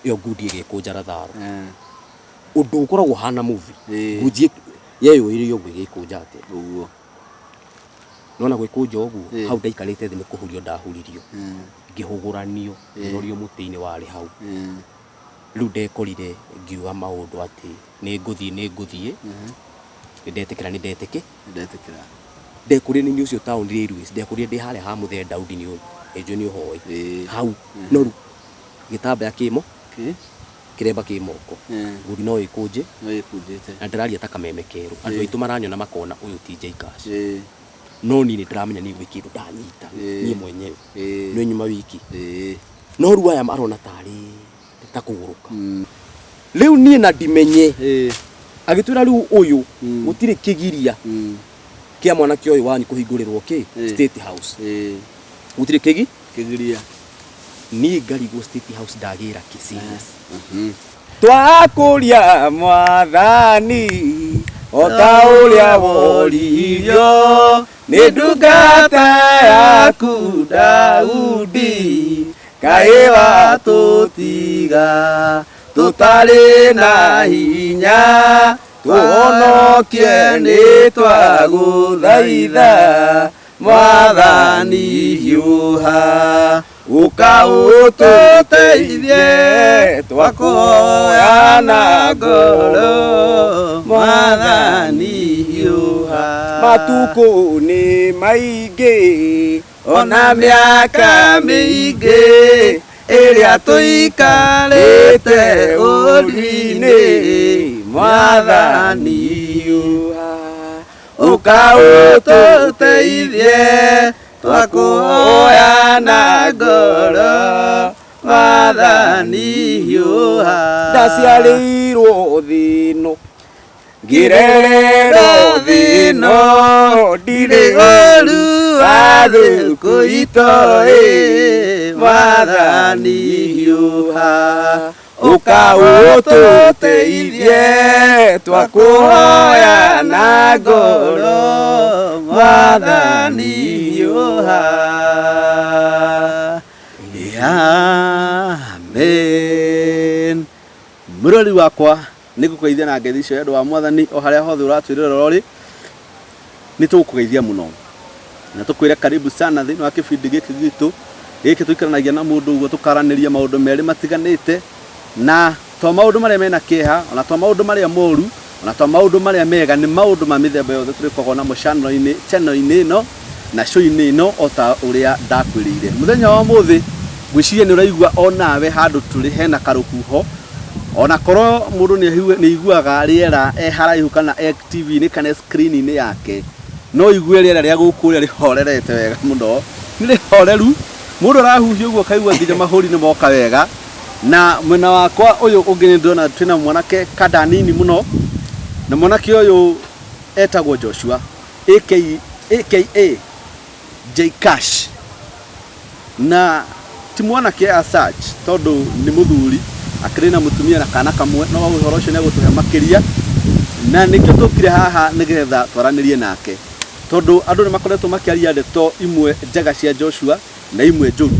Ĩyo ngundi ĩgĩkũnja Ratharo. Eh. Ũndũ ũkoragwo ũhana movie. Ĩĩ. Ngundi yeyũĩrĩire ũguo ĩgĩkũnja atĩa. Ũguo. Nona gwĩkũnja ũguo, Ĩĩ. hau ndaikarĩte thĩ nĩ kũhurio ndahuririo. Mm. Ngĩhũgũranio, Ĩĩ. ngĩrorio mũtĩ-inĩ warĩ hau. Mm. Rĩu ndekorire ngiuga maũndũ atĩ nĩ ngũthiĩ nĩ ngũthiĩ. Mhm. Nĩ ndetĩkĩra nĩ ndetĩkĩ. Ndetĩkĩra. Ndekorire nĩ niĩ ũcio town railways, ndekorire ndĩ harĩa ha mũthee Daudi nĩ nĩ njũĩ nĩ ũhoĩ. Ĩĩ. Hau. No rĩu gĩtambaya kĩ mo Kĩ? kĩremba kĩ moko. Mm. Ngundi no ĩkũnje. No ĩkũnjĩte. Na ndĩraria ta kameme kerũ. Andũ Ĩĩ. aitũ maranyona makona ũyũ ti J Cash. Ĩĩ. No niĩ nĩ ndĩramenya niĩ gwĩ kĩndũ ndanyita. Ĩĩ. Niĩ mwenyewe. Ĩĩ. Nĩ nyuma wiki. Ĩĩ. No rĩu aya marona tarĩ ta kũgũrũka. Mm. Rĩu niĩ na ndimenye. Ĩĩ. Agĩtwĩra rĩu ũyũ Mm. gũtirĩ kĩgiria Mm. kĩa mwanake ũyũ wanyu kũhingũrĩrwo kĩ Ĩĩ. State House. Ĩĩ. Gũtirĩ kĩgi Kĩgiria. Niĩ ngarigwo State House ndagĩra kĩ serious. Mhm. Twakũria mwathani o ta ũrĩa woririo nĩ ndungata yaku Daudi, kaĩ watũtiga tũtarĩ na hinya, tũhonokie nĩ twagũthaitha mwathani, hiũha ũka ũtũteithie, twakũhoya na ngoro mwathani, hiũha. Matukũ nĩ maingĩ ona mĩaka mĩingĩ ĩrĩa tũikarĩte ũri-inĩ, mwathani hiũha ũka ũtũteithie, twakũhoya na ngoro mwathani hiũha. Ndaciarĩirwo thĩ ĩno, ngĩrererwo thĩ ĩno, ndirĩ ũru wa thũkũ itoĩ, mwathani hiũha ũka ũtũteithie, twakũhoya na ngoro mwathani hiũha. Amen. Mũrori wakwa, nĩ ngũkũgeithia na ngeithi icio, andũ wa mwathani o harĩa hothe ũratwĩrorera ũrĩ, nĩ tũgũkũgeithia mũno na tũkwĩre karibu sana thĩinĩ wa kĩbindi gĩkĩ gitũ gĩkĩ tũikaranagia na mũndũ ũguo tũkaranĩria maũndũ merĩ matiganĩte, na to maũndũ marĩa mena kĩeha, ona to maũndũ marĩa moru, ona to maũndũ marĩa mega, nĩ maũndũ ma mĩthemba yothe tũrĩkoragwo namo channel-inĩ channel-inĩ ĩno na show-inĩ ĩno. O ta ũrĩa ndakwĩrĩire mũthenya wa ũmũthĩ, ngwĩciria nĩ ũraigua o nawe handũ tũrĩ hena karũhuho, ona korwo mũndũ nĩ aiguaga rĩera e haraihu kana e TV-inĩ kana e screen-inĩ yake, no igue rĩera rĩa gũkũ ũrĩa rĩhorerete wega mũno, nĩ rĩhoreru, mũndũ arahuhia ũguo ũkaigua nginya mahũri nĩ moka wega. Na mwena wakwa ũyũ ũngĩ nĩ ndĩrona twĩna mwanake kanda nini mũno, na mwanake ũyũ etagwo Joshua aka, aka J Cash, na ti mwanake as such tondũ nĩ mũthuri, akĩrĩ na mũtumia na kana kamwe, no ũhoro ũcio nĩ egũtũhe makĩria, na nĩkĩo tũkire haha nĩgetha twaranĩrie nake, tondũ andũ nĩ makoretwo makĩaria ndeto imwe njega cia Joshua na imwe njũru,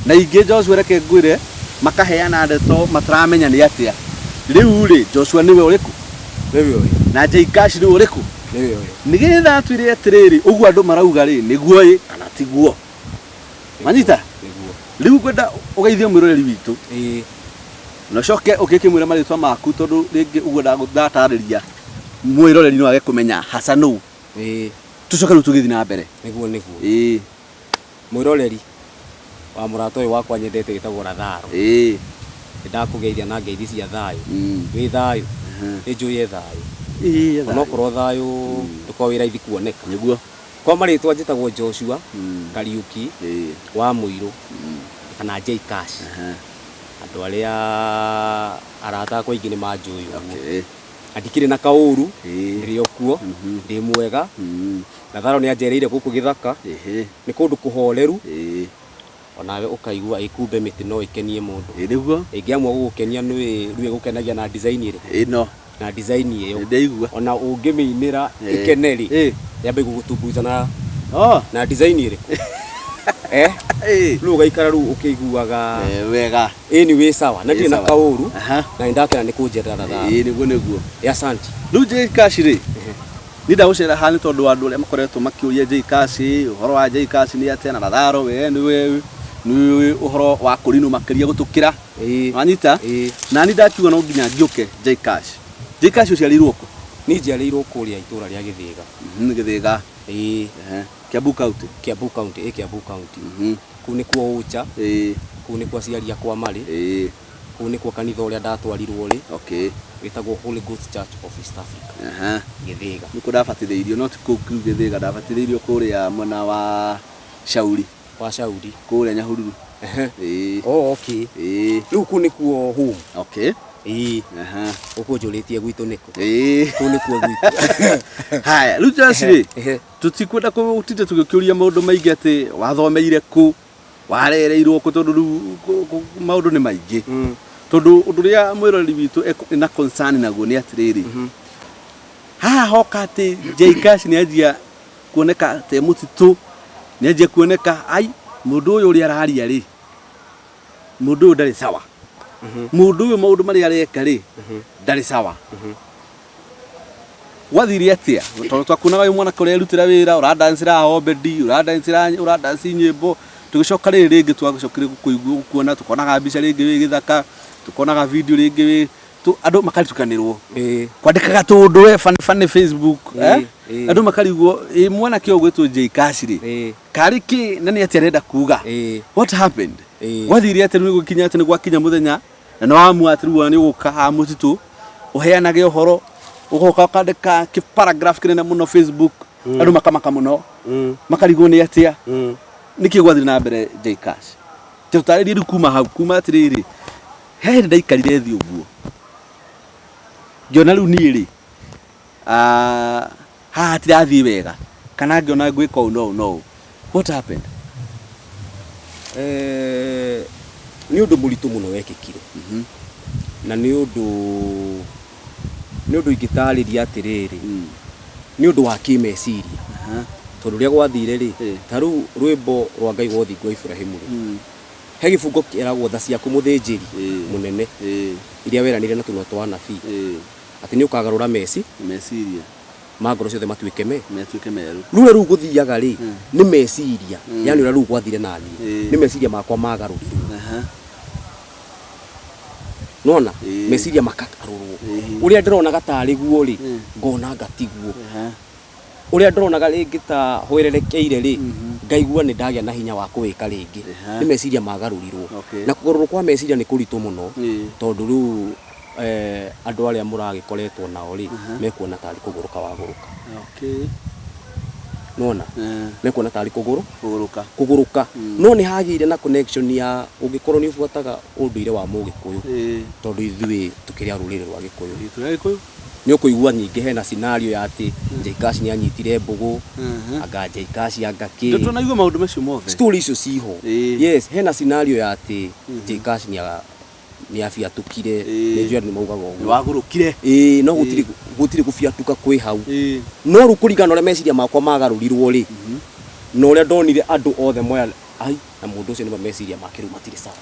na ingĩ Joshua reke ngwĩre makaheana ndeto mataramenya nĩ atĩa. Rĩu rĩ, Joshua nĩwe ũrĩkũ? Nĩwe ũyũ. Na J Cash rĩu ũrĩkũ? Nĩwe ũyũ. Nĩgetha atwĩre atĩrĩrĩ, ũguo andũ marauga rĩ, nĩguo ĩ kana tiguo? Manyita? Nĩguo. Rĩu ngwenda ũgeithie mwĩroreri witũ Ĩĩ. Na ũcoke ũkĩkĩmwĩra marĩtwa maku, tondũ rĩngĩ ũguo ndatarĩria mwĩroreri no age kũmenya haca nũ. Ĩĩ. Tũcoke rĩu tũgĩthiĩ na mbere. Nĩguo nĩguo. Ĩĩ. Mwĩroreri wa mũrata ũyũ wakwa nyendete wĩtagwo Ratharo. Ĩĩ. Nĩndakũgeithia na ngeithi cia thayũ. Mm. Wĩ thayũ? Mhm. Nĩ njũĩ e thayũ. Ĩĩ. Onokorwo thayũ ndũkoragwo wĩ raithi kuoneka. Nĩguo. Kwa marĩtwa njĩtagwo Joshua Mm. Kariuki Ĩĩ. wa Mũirũ kana J Cash. Aha. Andũ arĩa arata akwa aingĩ nĩ manjũĩ ũguo. Okay. Na ndikĩrĩ na kaũru, Ĩĩ. ndĩrĩ o kuo, Mhm. ndĩ mwega. Mm. Ratharo nĩ anjereire gũkũ gĩthaka, Ĩhĩ. nĩ kũndũ kũhoreru, Ĩĩ. onawe ũkaigua ĩ kumbe mĩtĩ no ĩkenie mũndũ. Ĩĩ nĩguo. Ĩngĩamua gũgũkenia nĩ rĩu ĩgũkenagia na design ĩrĩkũ? Ĩno. Na design ĩyo. Nĩndaigua. Ona ũngĩmĩinĩra Ĩĩ. ĩkene rĩ, Ĩĩ. yambe gũgũtumbuiza na Oh. na design ĩrĩkũ? Eh, Ĩĩ. rĩu ũgaikara rĩu ũkĩiguaga. Eh, wega. Ĩni wĩ sawa na Wĩ ndirĩ na sawa. kaũru. Aha. Na nĩndakena nĩ kũnjerera Ratharo. Ĩĩ, nĩguo nĩguo. Eh, asante. Rĩu J Cash rĩ, niĩ ndagũcera haha nĩ tondũ wa andũ arĩa makoretwo makĩũria J Cash, ũhoro wa J Cash nĩ atĩa na Ratharo, we nĩwe nĩwe ũhoro wa kũrinũ makĩria gũtũkĩra. Ĩĩ. Wanyita? Ĩĩ. Na niĩ ndakiuga no nginya ngĩũke J Cash. J Cash ũciarĩirwo kũ? Niĩ njiarĩirwo kũrĩa itũra rĩa Gĩthĩga. Gĩthĩga. Ĩĩ. Ehe. Kiambu County. Kiambu County, ĩ Kiambu County. Kũu nĩkuo Ũcha, kũu nĩkuo aciari akwa marĩ, kũu nĩkuo kanitha ũrĩa ndatwarirwo rĩ, wĩtagwo Holy Ghost Church of East Africa, Gĩthĩga. Nĩkuo ndabatithĩirio, no ti kũu kĩu Gĩthĩga, ndabatithĩirio kũrĩa mwena wa Shauri. Wa Shauri. Kũrĩa Nyahururu. Ehe. Ĩĩ. Oh, okay. Ĩĩ. Rĩu kũu nĩkuo home. Okay. Ĩĩ. Aha. Ũkũnjũrĩtie gwitũ nĩkũ? Ĩĩ. Kũu nĩkuo gwitũ. Haya, rĩu Josh rĩ, Ehe. tũtikwenda gũtinda tũgĩkĩũria maũndũ maingĩ atĩ wathomeire kũ, warereirwo kũ, tondũ rĩu maũndũ nĩ maingĩ. Tondũ ũndũ ũrĩa mwĩroreri witũ na concern naguo nĩ atĩrĩrĩ, haha hoka atĩ J Cash nĩ anjia kuoneka te mũtitũ, nĩ anjia kuoneka ai mũndũ ũyũ ũrĩa araria rĩ, mũndũ ũyũ ndarĩ sawa, mũndũ ũyũ maũndũ marĩa areka rĩ ndarĩ sawa. Gwathire atĩa? Tondũ twakuonaga wĩ mwanake ũrerutĩra wĩra, ũrandancĩra Obedi, ũrandancĩra ũrandanci nyĩmbo, tũgĩcoka rĩrĩ rĩngĩ twagĩcokire gũkũigua gũkuona, tũkonaga mbica rĩngĩ wĩ gĩthaka, tũkonaga video rĩngĩ wĩ andũ makaritukanĩrwo. Ĩĩ. Kwandĩkaga tũũndũ we funny funny Facebook, eh? Ĩĩ. Andũ makarigwo ĩ mwanake ũyũ ũgwĩtwo J Cash rĩ, Ĩĩ. karĩ kĩ na nĩ atĩa arenda kuga? Ĩĩ. What happened? Ĩĩ. Gwathire atĩa rĩu gũkinya atĩ nĩ gwakinya mũthenya na nĩ wamua atĩ rĩu ona nĩ ũgũka haha mũtitũ ũheanage ũhoro, ũgoka ũkandĩka kĩ paragraph kĩnene mũno Facebook, andũ makamaka mũno, makarigwo nĩ atĩa, nĩkĩ gwathire na mbere J Cash? Tũtarĩrie rĩu kuma hau, kuma atĩrĩrĩ, he hĩndĩ ndaikarire thĩ ũguo ngĩona rĩu niĩ rĩ, haha hatirathiĩ wega, kana ngĩona ngwĩka ũũ na ũũ na ũũ. What happened? Eh, nĩ ũndũ mũritũ mũno wekĩkire. Na nĩ ũndũ ingĩtarĩria atĩrĩrĩ, nĩ ũndũ wa kĩmeciria, tondũ ũrĩa gwathire rĩ, ta rĩu rwĩmbo rwa Ngai wa ũthingu wa Iburahĩmu rĩ, he gĩbungo kĩragwo tha ciaku mũthĩnjĩri mũnene iria weranĩire na tũnua twa anabii atĩ nĩ ũkagarũra meci meciria ma ngoro ciothe matuĩke me metuĩke merũ. Rĩu ũrĩa rĩu gũthiaga rĩ, nĩ meciria, yani ũrĩa rĩu gwathire naniĩ, nĩ meciria makwa magarũrirwo. Nona meciria makagarũrwo, ũrĩa ndĩronaga tarĩ guo rĩ, ngona ngatiguo. Ũrĩa ndĩronaga rĩngĩ ta hwererekeire rĩ, ngaigua nĩ ndagĩa na hinya wa kũwĩka rĩngĩ. Nĩ meciria magarũrirwo. Na kũgarũrwo kwa meciria nĩ kũritũ mũno, tondũ rĩu andũ arĩa mũragĩkoretwo nao rĩ, mekuona tarĩ kũgũrũka wagũrũka. Nona mekuona tarĩ kũgũrũ Kũgũrũka. Kũgũrũka. No nĩ hagĩire na connection ya ũngĩkorwo nĩ ũbuataga ũndũire wa Mũgĩkũyũ, tondũ ithuĩ tũkĩrĩ a rũrĩrĩ rwa Gĩkũyũ, Tũrĩ Gĩkũyũ. Nĩ ũkũigua nyingĩ hena scenario ya atĩ J Cash nĩ anyitire mbũgũ, anga J Cash anga kĩ. Tũnaigua maũndũ macio mothe. Story icio ciho. Yes, hena scenario ya atĩ J Cash nĩ abiatũkire. Nĩ njũĩ andũ nĩ maugaga Nĩ ũguo. Wagũrũkire. Ĩĩ, no gũtirĩ gũbiatũka kwĩ hau. No rĩu kũringana na ũrĩa meciria makwa magarũrirwo rĩ, na ũrĩa ndonire andũ othe moya ai na mũndũ ũcio, nĩma meciria make rĩu matirĩ sawa.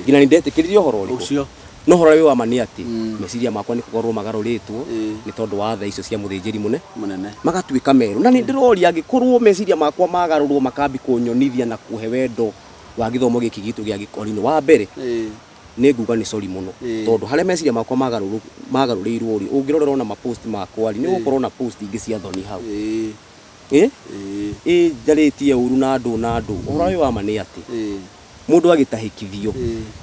Nginya nĩ ndetĩkĩrire ũhoro ũrĩkũ. Ũcio. No ũhoro ũrĩa wĩ wa ma nĩ atĩ meciria makwa nĩ kũgarũrwo magarũrĩtwo nĩ tondũ wa tha icio cia mũthĩnjĩri mũne Mũnene. Magatuĩka merũ. Na nĩ ndĩroria, angĩkorwo meciria makwa magarũrwo makambi kũnyonithia na kũhe wendo wa gĩthomo gĩkĩ gitũ gĩa gĩkorinĩ wa mbere, nĩ nguga nĩ sorry mũno, tondũ harĩa meciria makwa magarũrĩirwo rĩ, ũngĩrorera ona mapost makwa rĩ, nĩ ũgũkorwo na post ingĩ cia thoni hau. Ĩ ĩ njarĩtie ũru na andũ. Ũhoro ũyũ wa ma nĩ atĩ mũndũ agĩtahĩkithio,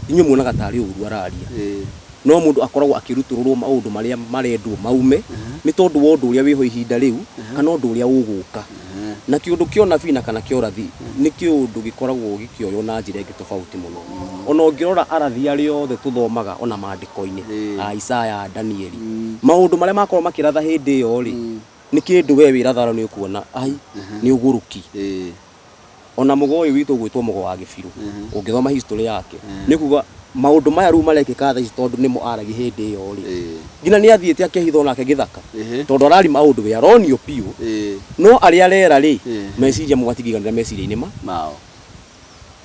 inyuĩ muonaga tarĩ ũru araria, no mũndũ akoragwo akĩrutũrũrwo maũndũ marĩa marendwo maume nĩ tondũ wa ũndũ ũrĩa wĩho ihinda rĩu kana ũndũ ũrĩa ũgũka. Na kĩũndũ kĩa ũnabii na kana kĩa ũrathi nĩ kĩũndũ gĩkoragwo gĩkĩoywo na njĩra ĩngĩ tofauti mũno. Ona ũngĩrora arathi arĩa othe tũthomaga ona maandĩko-inĩ, a Isaya, a Danieli, maũndũ marĩa makorwo makĩratha hĩndĩ ĩyo rĩ, nĩ kĩndũ we wĩratharo nĩ ũkuona ai nĩ ũgũrũki. Ona mũgo ũyũ witũ ũgwĩtwo mũgo wa gĩbirũ, ũngĩthoma history yake nĩ kuga maũndũ maya rĩu marekĩka thaa ici, tondũ nĩmo aragia hĩndĩ ĩyo rĩ, nginya nĩ athiĩte akehitha onake gĩthaka, tondũ arari maũndũ we aronio biũ, no arĩa arera rĩ, meciria mo matingĩiganĩra meciria-inĩ ma mao.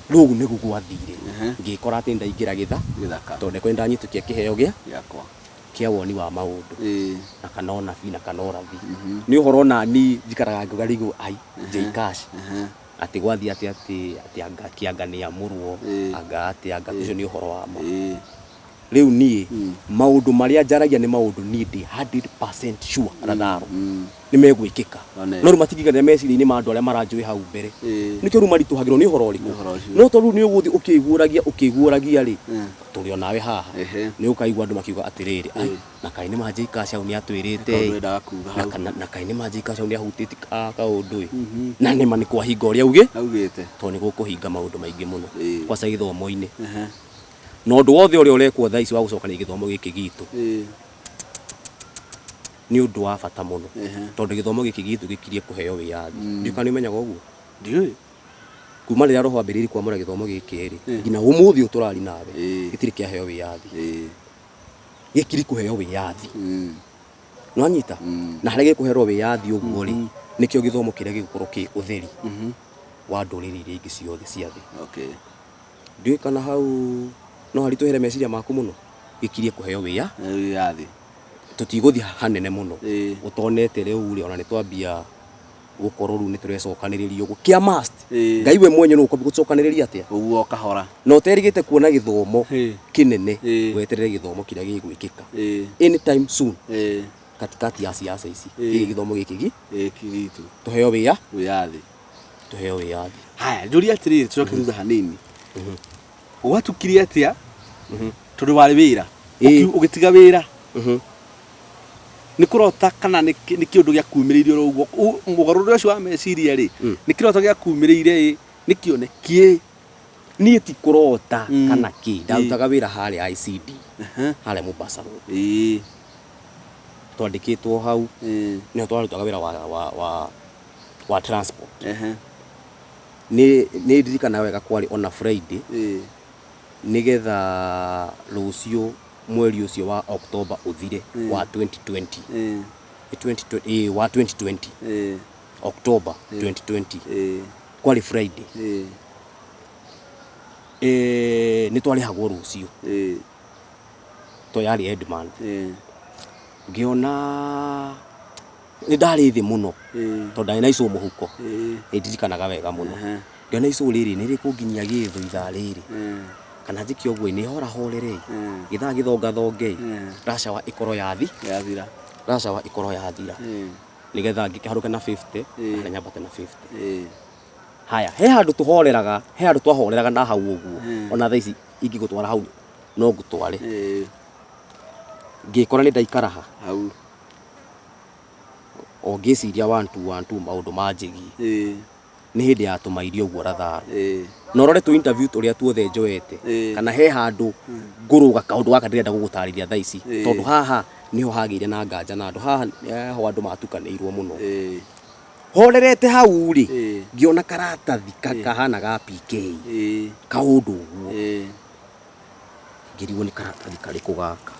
Rĩu ũguo nĩguo gwathire. Ngĩkora atĩ nĩndaingĩra gĩtha Gĩthaka. Tondũ nĩkũrĩ ndanyitũkia kĩheo gĩa Gĩakwa. Kĩa woni wa maũndũ. Na kana ũnabii na kana ũrathi. Nĩ ũhoro onani njikaraga ngĩuga rĩu ai J Cash. Atĩ gwathiĩ atĩ atĩ atĩ anga kĩanga nĩamũrwo anga atĩ anga ũcio nĩ ũhoro wa ma. Rĩu niĩ maũndũ marĩa njaragia nĩ maũndũ niĩ ndĩ 100% sure Ratharo nĩ megwĩkĩka. One. No rĩu matingĩiganĩra meciria-inĩ ma andũ arĩa maranjũĩ hau mbere. Nĩkĩo rĩu maritũhagĩrwo nĩ ũhoro ũrĩkũ? Nĩ ũhoro ũcio. No tondũ rĩu nĩ ũgũthiĩ ũkĩguũragia ũkĩguũragia rĩ, tũrĩ o nawe haha, nĩ ũkaigua andũ makiuga atĩrĩrĩ, ai, na kaĩ nĩ ma J Cash hau nĩ atwĩrĩte Kaũndũ ĩ, endaga kuga na hau. kana na kaĩ nĩ ma J Cash hau nĩ ahutĩtie kaũndũ ĩ. Na nĩ ma nĩ kwahinga ũrĩa augĩ, Augĩte. tondũ nĩ gũkũhinga maũndũ maingĩ mũno. Kwaca gĩthomo-inĩ. Na ũndũ wothe ũrĩa ũrekwo thaa ici wa gũcokanĩrĩria gĩthomo gĩkĩ gitũ nĩ ũndũ wa bata mũno tondũ gĩthomo gĩkĩ gitũ gĩkirie kũheo wĩyathi. Ndiũĩ kana nĩ ũmenyaga ũguo? Ndiũĩ. Kuma rĩrĩa Roho ambĩrĩirie kwamũra gĩthomo gĩkĩ rĩ, nginya ũmũthĩ ũyũ tũrari nawe gĩtirĩ kĩaheo wĩyathi. Gĩkiri kũheo wĩyathi. Nĩwanyita? Na harĩa gĩkũherwo wĩyathi ũguo rĩ, nĩkĩo gĩthomo kĩrĩa gĩgũkorwo kĩ ũtheri wa ndũrĩrĩ iria ingĩ ciothe cia thĩ. Ndiũĩ kana hau no haritũhĩre meciria maku mũno gĩkirie kũheo wĩya Wĩyathi. Tũtigũthiĩ hanene mũno. Ũtonete rĩu rĩ, ona nĩ twambia gũkorwo rĩu nĩ tũrecokanĩrĩria ũguo kĩa must. Ngai we mwenye nĩ ũkwambia gũcokanĩrĩria atĩa? Ũguo kahora. Na ũterĩgĩte kuona gĩthomo kĩnene, weterere gĩthomo kĩrĩa gĩgwĩkĩka anytime soon. Katikati ya siasa ici, gĩkĩ gĩthomo gĩkĩ gi Gĩkĩ gitũ. Tũheo wĩya Wĩyathi. Tũheo wĩyathi. Haya, njũrie atĩrĩrĩ, tũcoke thutha hanini. Gwatukire atĩa tondũ warĩ wĩra? Ũgĩtiga wĩra nĩ kũrota kana nĩ kĩũndũ gĩakumĩrĩire oro ũguo? Mũgarũrĩre ũcio wa meciria rĩ, nĩ kĩroto gĩakumĩrĩire ĩ, nĩ kĩoneki ĩ? Niĩ ti kũrota kana kĩ, ndarutaga wĩra harĩa ICD, harĩa Mombasa Road. Twandĩkĩtwo hau, nĩho twarutaga wĩra wa transport. Nĩ ndirikanaga wega kwarĩ ona Friday, nĩgetha rũciũ mweri ũcio wa October ũthire wa 2020. Nĩ 2020, ĩĩ, wa 2020. October 2020. Kwarĩ Friday. Nĩ twarĩhagwo rũciũ. To yarĩ end month. Ngĩona nĩ ndarĩ thĩ mũno tondũ ndarĩ na icũ mũhuko. Nĩ ndirikanaga wega mũno. Ngĩona icũ rĩrĩ nĩ rĩkũnginyia gĩthũ ithaa rĩrĩ. Kana njĩke ũguo nĩ hora horere ĩ. Gĩthaa gĩthongathonge ĩ. Rush hour ĩkorwo yathi. Yathira. Rush hour ĩkorwo yathira. Nĩgetha ngĩharũke na 50 na nyambate na 50. Haya, he handũ tũhoreraga, he handũ twahoreraga na hau ũguo. Ona thaa ici ingĩgũtwara hau no ngũtware. Ngĩkora nĩ ndaikara ha? Hau. O ngĩciria one two one two maũndũ manjĩgie. Nĩ hĩndĩ ya tũmairio ũguo Ratharo. Na ũrore tũ interview tũrĩa tuothe njoete kana he handũ ngũrũga kaũndũ gaka ndĩrenda gũgũtarĩria thaa ici. Tondũ haha nĩho hagĩire na nganja na andũ, haha nĩho andũ matukanĩirwo mũno. Horerete hau rĩ, ngĩona karatathi kahana ga PK, kaũndũ ũguo. Ngĩrigwo nĩ karatathi karĩkũ gaka.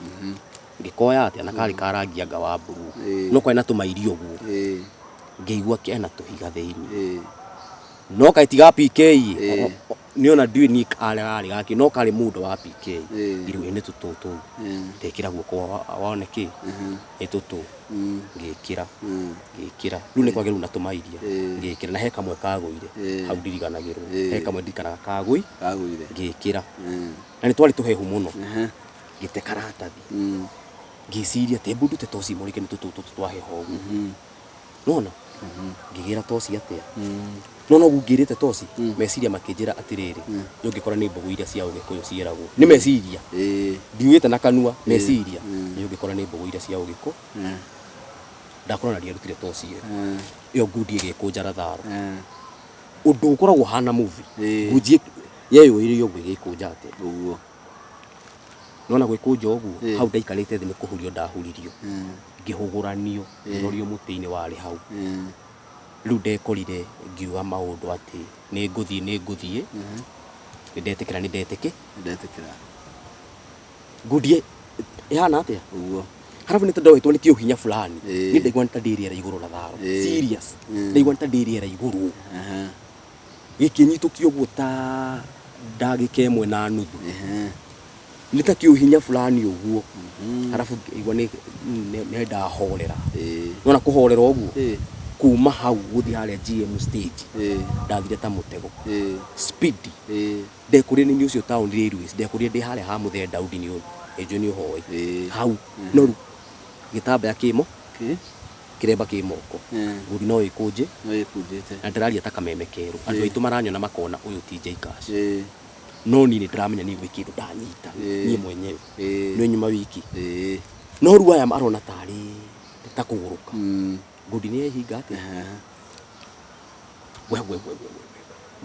Ngĩkoya atĩa na karĩ ka rangi anga wa mburuu. No karĩ na tũmairio ũguo. Ngĩigua kena tũhiga thĩinĩ. No kaĩ ti ga PK ĩ, niĩ ona ndiũĩ niĩ karĩ gakĩ, no karĩ mũndũ wa PK. Ngĩrigwo ĩ nĩ tũtũ tũu. Ndekĩra guoko wone kĩ, nĩ tũtũ. Ngĩkĩra, ngĩkĩra. Rĩu nĩ kwagĩrĩu na tũmairia. Ngĩkĩra na he kamwe kagũire, hau ndiriganagĩrwo. He kamwe ndirikanaga Kagũire. Ngĩkĩra. Na nĩ twarĩ tũhehu mũno. Ngĩte karatathi. Ngĩciria atĩ hebu ndute toci mũrĩke nĩ tũtũ tũtũ twaheha ũguo. Nĩwona? Ngĩgĩra toci atĩa? No noguo ngĩrĩte toci, meciria makĩnjĩra atĩrĩrĩ, nĩ ũngĩkora nĩ mbũgũ iria cia Ũgĩkũyũ ciĩragwo. Nĩ meciria. Ndiugĩte na kanua, meciria. Nĩ ũngĩkora nĩ mbũgũ iria cia Ũgĩkũyũ. Ndakora ona ndiarutire toci ĩyo. Ĩyo ngundi ĩgĩkũnja Ratharo. Ũndũ ũkoragwo ũhana movie. Ngundi yeyũĩrĩire ũguo ĩgĩkũnja atĩa. Ũguo. Nĩwona gwĩkũnja ũguo, hau ndaikarĩte thĩ nĩ kũhurio ndahuririo. Ngĩhũgũranio, ngĩrorio mũtĩ-inĩ warĩ hau. Rĩu ndekorire ngiuga maũndũ atĩ nĩ ngũthiĩ nĩ ngũthiĩ, nĩ ndetĩkĩra nĩ ndetĩkĩ. Ndetĩkĩra. Ngundi ĩhana atĩa? Ũguo. Harabu nĩ ta ndoetwo nĩ kĩũhinya fulani. Niĩ ndaigua nĩ ta ndĩ rĩera igũrũ Ratharo. Serious. Ndaigua nĩ ta ndĩ rĩera igũrũ. Gĩkĩnyitũkia ũguo ta Ndagĩka ĩmwe na nuthu nĩ ta kĩũhinya fulani ũguo, arabu ngĩigua nĩ ndahorera. Nona kũhorera ũguo, kuma hau gũthiĩ harĩa GM stage, ndathire ta mũtego speed. Ndekũrire nĩ ũcio town railways, ndekũrire ndĩ harĩa ha mũthee Daudi, nĩ nĩ nĩ ũhoĩ hau, no rĩu gĩtambaya kĩmo kĩremba kĩ moko, ngundi no ĩkũnje. No ĩkũnjĩte. Na ndĩraria ta kameme kerũ, andũ aitũ maranyona makona ũyũ ti J Cash, no niĩ nĩ ndĩramenya niĩ gwĩ kĩndũ ndanyita niĩ mwenyewe. Nĩ nyuma wiki, no rĩu aya marona tarĩ ta kũgũrũka. Ngundi nĩ yehinga atĩa? We we we we we,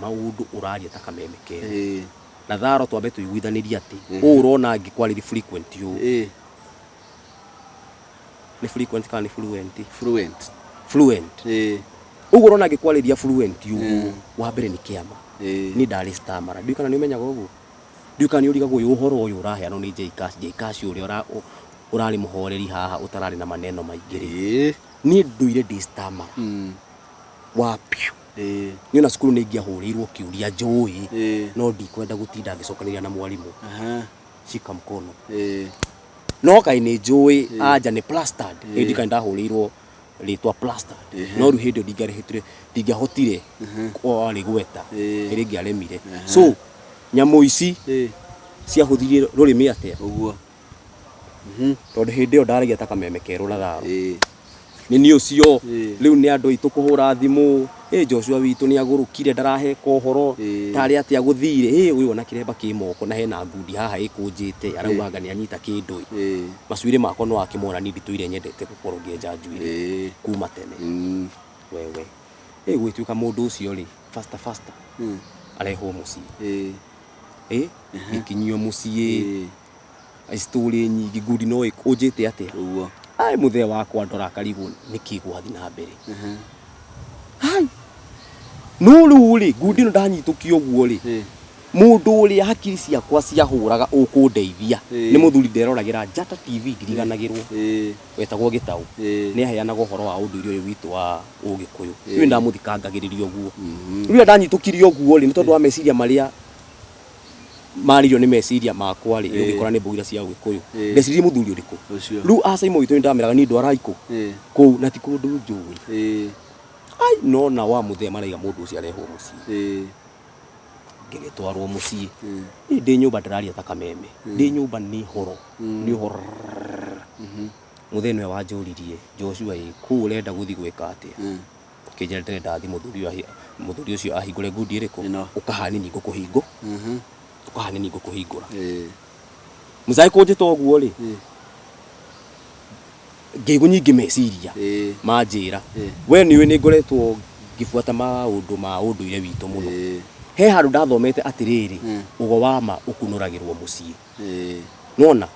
maũndũ ũraria ta kameme kerũ. Na tharo twambe tũiguithanĩrie atĩ ũũ ũrona ngĩkwarĩria frequent ũũ, nĩ frequent kana nĩ fluent? Fluent. Fluent. Ũguo ũrona ngĩkwarĩria fluent ũguo, wa mbere nĩ kĩama. Niĩ ndarĩ stammerer, ndiũĩ kana nĩ ũmenyaga ũguo, ndiũĩ kana nĩ ũrigagwo ũyũ ũhoro ũyũ ũraheanwo nĩ J Cash, J Cash ũrĩa ũrarĩ mũhoreri haha, ũtararĩ na maneno maingĩ rĩ. Niĩ ndũire ndĩ stammerer wa piũ. Niĩ ona cukuru nĩ ingĩahũrĩirwo kĩũria njũĩ, no ndikwenda gũtinda ngĩcokanĩria na mwarimũ. Shika mkono. No kaĩ nĩ njũĩ anja nĩ plastered. Ĩĩ, ndikana ndahũrĩirwo rĩtwa plastered, no rĩu hĩndĩ ĩyo ndingĩarĩhĩtire, ndingĩahotire rĩgweta kĩrĩa ingĩaremire. So nyamũ ici ciahũthirie rũrĩmĩ atĩa? Ũguo. Tondũ hĩndĩ ĩyo ndaragia ta kameme kerũ na tharo. Nĩ niĩ ũcio. Rĩu nĩ andũ aitũ kũhũra thimũ, ĩ Joshua witũ nĩ agũrũkire, ndaraheka ũhoro, tarĩ atĩa gũthire, ĩ ũyũ ona kĩremba kĩ moko na hena ngundi haha ĩkũnjĩte, arauga anga nĩ anyita kĩndũ ĩ. Macuĩrĩ makwa no akĩmona, niĩ nditũire nyendete gũkorwo ngĩenja njuĩrĩ kuma tene. Wewe ĩ gũgĩtuĩka mũndũ ũcio rĩ, faster faster, arehwo mũciĩ. Ĩ gĩkinyio mũciĩ, story nyingĩ, ngundi no ĩkũnjĩte atĩa? Ũguo. Ai, mũthee wakwa ndora akarigwo nĩkĩ gwathiĩ na mbere. Hai, no rĩu rĩ, ngundi ĩno ndanyitũkia ũguo rĩ, mũndũ ũrĩa hakiri ciakwa ciahũraga ũkũndeithia nĩ mũthuri nderoragĩra Njata TV, ndiriganagĩrwo, wetagwo Gĩtaũ. Nĩ aheanaga ũhoro wa ũndũire ũyũ witũ wa Ũgĩkũyũ. Rĩu ndamũthikangagĩrĩria ũguo. Rĩu ndanyitũkirie ũguo rĩ, nĩ tondũ wa meciria marĩa maririo nĩ meciria makwa rĩ, ũgĩkora nĩ mbũgira cia Ũgĩkũyũ. Ndeciririe mũthuri ũrĩkũ? Ũcio. Rĩu acaimo witũ nĩ ndameraga niĩ ndwara ikũ kũu na ti kũndũ njũĩ. Ai, nona wa mũthee maraiga mũndũ ũcio arehwo mũciĩ. Ngĩgĩtwarwo mũciĩ. Niĩ ndĩ nyũmba ndĩraria ta kameme, ndĩ nyũmba nĩ horo, nĩ ũhoro. Mũthee nĩwe wanjũririe, Joshua ĩ, kũu ũrenda gũthiĩ gwĩka atĩa? Kĩnjĩra ndĩrenda thiĩ mũthuri ũyũ mũthuri ũcio ahingũre ngundi ĩrĩkũ? Ĩno. Ũka hanini ngũkũhingũ ũka hanini ngũkũhingũra. Mũcai kũnjĩta ũguo rĩ, ngĩigua nyingĩ meciria manjĩra, we nĩ ũĩ nĩ ngoretwo ngĩbuata maũndũ ma ũndũire witũ mũno. He handũ ndathomete atĩrĩrĩ, ũgo wa ma ũkunũragĩrwo mũciĩ. Nona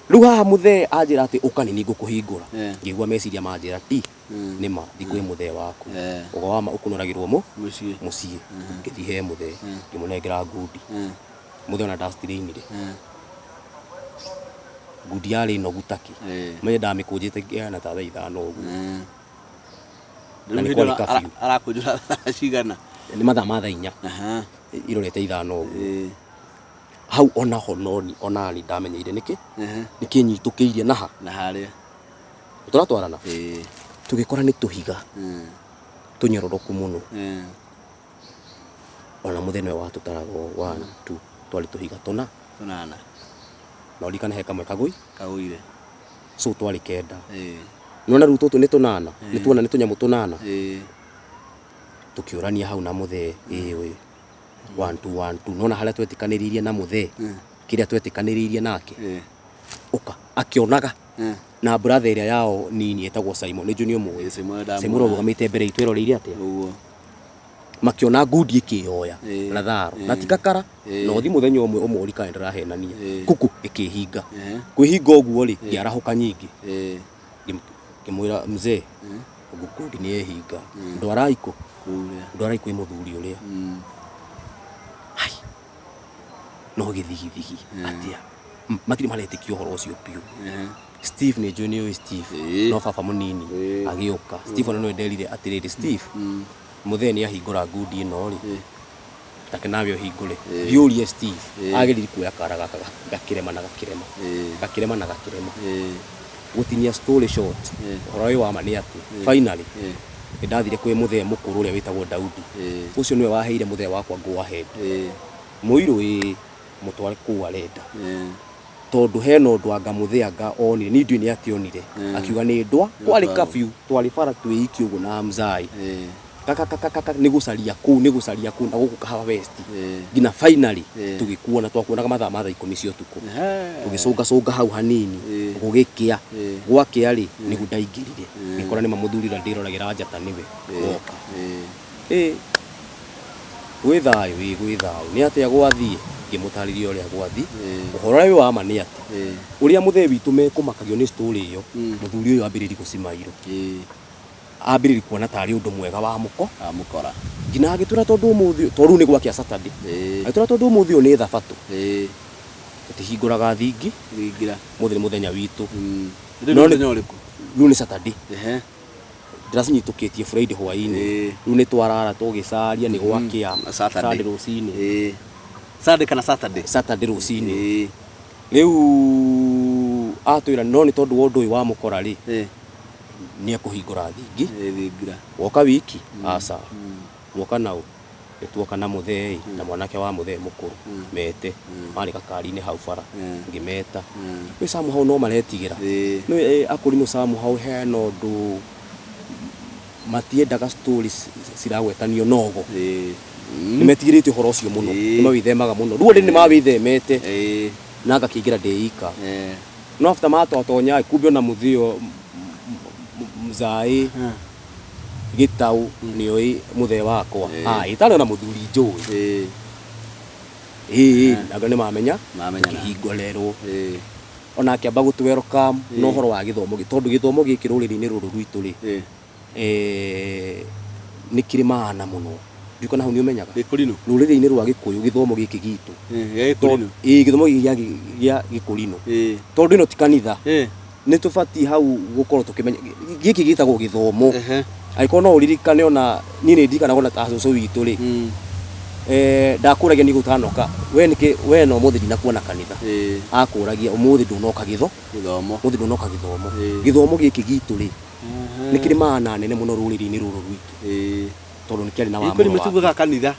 rĩu haha mũthee anjĩra atĩ ũka nĩ niĩ ngũkũhingũra, ngĩigua meciria manjĩra ti nĩma thiĩ kwĩ mũthee waku. Ũgo wa ma ũkunũragĩrwo mũ Mũciĩ. Mũciĩ. Ngĩthiĩ he mũthee, ngĩmũnengera ngundi. Mũthee ona ndacitirainire. Ngundi yarĩ nogu takĩ. Menye ndamĩkũnjĩte ngĩhana ta thaa 5 ũguo. Na Rĩu nĩ hĩndĩ kwarĩ ĩyo curfew. Arakũnjũra thaa cigana? Nĩ mathaa ma thaa 4 irorete 5 ũguo. Hau onaho noni onani ndamenyeire nĩkĩ nĩkĩ nyitũkĩirie naha. Na harĩa. Tũratwarana. Tũgĩkora nĩ tũhiga tũnyororoku mũno. Ona mũthee nĩwe watũtaraga ũũ, one, two, twarĩ tũhiga tũna. Tũnana. Na ũririkane he kamwe kagũi Kagũire. So twarĩ 9. Nĩwona rĩu tũtũ nĩ tũnana, nĩ tuona nĩ tũnyamũ tũnana. Tũkĩũrania hau na mũthee, ĩĩ ũyũ one two, one two, nona harĩa twetĩkanĩrĩirie na mũthee, kĩrĩa twetĩkanĩrĩirie nake, ũka akĩonaga na brother ĩrĩa yao nini ĩtagwo Simon, nĩ njũĩ nĩ ũmũĩ. Ĩĩ, Simon ndamũona. Simon ũrũgamĩte mbere itũ eroreire atĩa? Ũguo. Makĩona ngundi ĩkĩyoya na tharo na ti kakara, na ũthi mũthenya ũmwe ũmũri kana ndĩrahenania, kuku ĩkĩhinga. Kwĩhinga ũguo rĩ, ngĩarahũka nyingĩ. Ngĩmwĩra mzee, ngundi nĩ yehinga, ndwara ikũ. Kũu. Ndwara kwĩ mũthuri ũrĩa. Hai, no gĩthigithigi atĩa? Matirĩ maretĩkia ũhoro ũcio biũ. Steve, nĩ njũĩ nĩ ũĩ Steve, no baba mũnini agĩũka. Steve ona nĩwe nderire atĩrĩrĩ, Steve, mũthee nĩ ahingũra ngundi ĩno rĩ. Take nawe ũhingũre. Ĩĩ. Thiĩ ũrie Steve. Ĩĩ. Agĩrĩire kuoya kara gaka gakĩrema na gakĩrema. Ĩĩ. Gakĩrema na gakĩrema. Ĩĩ. Gũtinia story short. Ĩĩ. Ũhoro ũyũ wa ma nĩ atĩ finally Ĩĩ. nĩ ndathire kwĩ mũthee mũkũrũ ũrĩa wĩtagwo Daudi. Ĩĩ. Ũcio nĩwe waheire mũthee wakwa go ahead. Ĩĩ. Mũirũ ĩĩ mũtware kũu arenda. Ĩĩ. Tondũ hena ũndũ anga mũthee anga onire niĩ ndiũĩ nĩ atĩa onire. Akiuga nĩ ndwa kwarĩ Ndwarwo. curfew twarĩ bara twĩ iki ũguo na mzai. Ĩĩ. Kakakakaka nĩ gũcaria kũu nĩ gũcaria kũu na gũkũ Kahawa West. Ĩĩ. Nginya finally Ĩĩ. tũgĩkuona twakuonaga mathaa ma thaa ikũmi cia ũtukũ. Ehe. Tũgĩcũngacũnga hau hanini Ĩĩ. gũgĩkĩa. Ĩĩ. Gwakĩa rĩ nĩguo ndaingĩrire. Ngĩkora nĩma mũthuri ũrĩa ndĩroragĩra njata nĩwe woka. Ĩĩ. Ĩĩ. Gwĩ thayũ ĩĩ gwĩ thayũ. Nĩ atĩa gwathiĩ? Ngĩmũtarĩria ũrĩa gwathiĩ. Ĩĩ. Ũhoro ũrĩa wĩ wa ma nĩ atĩ Ĩĩ. ũrĩa mũthee witũ mekũmakagio nĩ story ĩyo mũthuri ũyũ ambĩrĩrie gũcimairwo. Ĩĩ. Ambĩrĩrie kuona tarĩ ũndũ mwega wa mũko. Amũkora. Nginya agĩtwĩra tondũ ũmũthĩ tondũ rĩu nĩ gwakĩa Saturday. Ĩĩ. Agĩtwĩra tondũ ũmũthĩ ũyũ nĩ thabatũ. Ĩĩ. Tũtihingũraga thingi. Thingira. Ũmũthĩ nĩ mũthenya witũ. Rĩu No nĩ nĩ- mũthenya ũrĩkũ? Rĩu nĩ Saturday. Ehe. Ndĩracinyitũkĩtie Friday hwaĩ-inĩ. Ĩĩ. Rĩu nĩ twarara tũgĩcaria nĩ gwakĩa Saturday. Sunday rũcinĩ. Ĩĩ. Sunday kana Saturday? Saturday rũcinĩ. Ĩĩ. Rĩu atwĩra no nĩ tondũ wa ũndũ ũyũ wa mũkora rĩ Ĩĩ. nĩ ekũhingũra thingi. Ĩĩ thingira. Woka wiki? Aca. Woka naũ? Nĩ tuoka na mũthee na mwanake wa mũthee mũkũrũ mete marĩ gakari-inĩ hau bara ngĩmeta. Nĩ somehow no maretigĩra. Ĩĩ. Nĩ akũrinũ somehow hena ũndũ matiendaga stories ciragwetanio nogo. Ĩĩ. Nĩ metigĩrĩte ũhoro ũcio mũno. Ĩĩ. Nĩ mawĩthemaga mũno. Rĩu andũ nĩ mawĩthemete Ĩĩ. na ngakĩingĩra ndĩ ika. Ĩĩ. No after matwatonya kumbe ona mũthĩo mzaĩ gĩtaũ nĩoĩ mũthee wakwa. Ah, ĩtarĩ ona mũthuri njũĩ. Ĩĩ. Ĩĩ, anga nĩ mamenya. Mamenyana. Kĩhingũrerwo. Ĩĩ. Ona akĩamba gũtũ welcome na ũhoro wa gĩthomo tondũ gĩthomo gĩkĩ rũrĩrĩ-inĩ rũrũ rwitũ rĩ Ĩĩ. nĩ kĩrĩ maana mũno. Ndiũĩ kana hau nĩ ũmenyaga. Gĩkũrinũ. Rũrĩrĩ-inĩ rwa Gĩkũyũ gĩthomo gĩkĩ gitũ. Ĩĩ, gĩa gĩkũrinũ. Ĩĩ, gĩthomo gĩkĩ gĩa gĩkũrinũ. Ĩĩ. Tondũ ĩno ti kanitha. Ĩĩ. Nĩ tũbatiĩ hau gũkorwo tũkĩmenya gĩkĩ gĩtagwo gĩthomo. Ehe. Angĩkorwo no ũririkane ona niĩ nĩ ndirikanaga ona ta cũcũ witũ rĩ. Ndakũragia nĩ gũtanoka we nĩkĩ we no ũmũthĩ ndinakuona kanitha. Ĩĩ. Akũragia ũmũthĩ ndũnoka gĩtho. Gĩthomo. Ũmũthĩ ndũnoka gĩthomo. Ĩĩ. Gĩthomo gĩkĩ gitũ rĩ nĩ kĩrĩ maana nene mũno rũrĩrĩ-inĩ rũrũ rwitũ. Ĩĩ. Tondũ nĩ kĩarĩ na Gĩkũrinũ wamũro wake. matiugaga kanitha.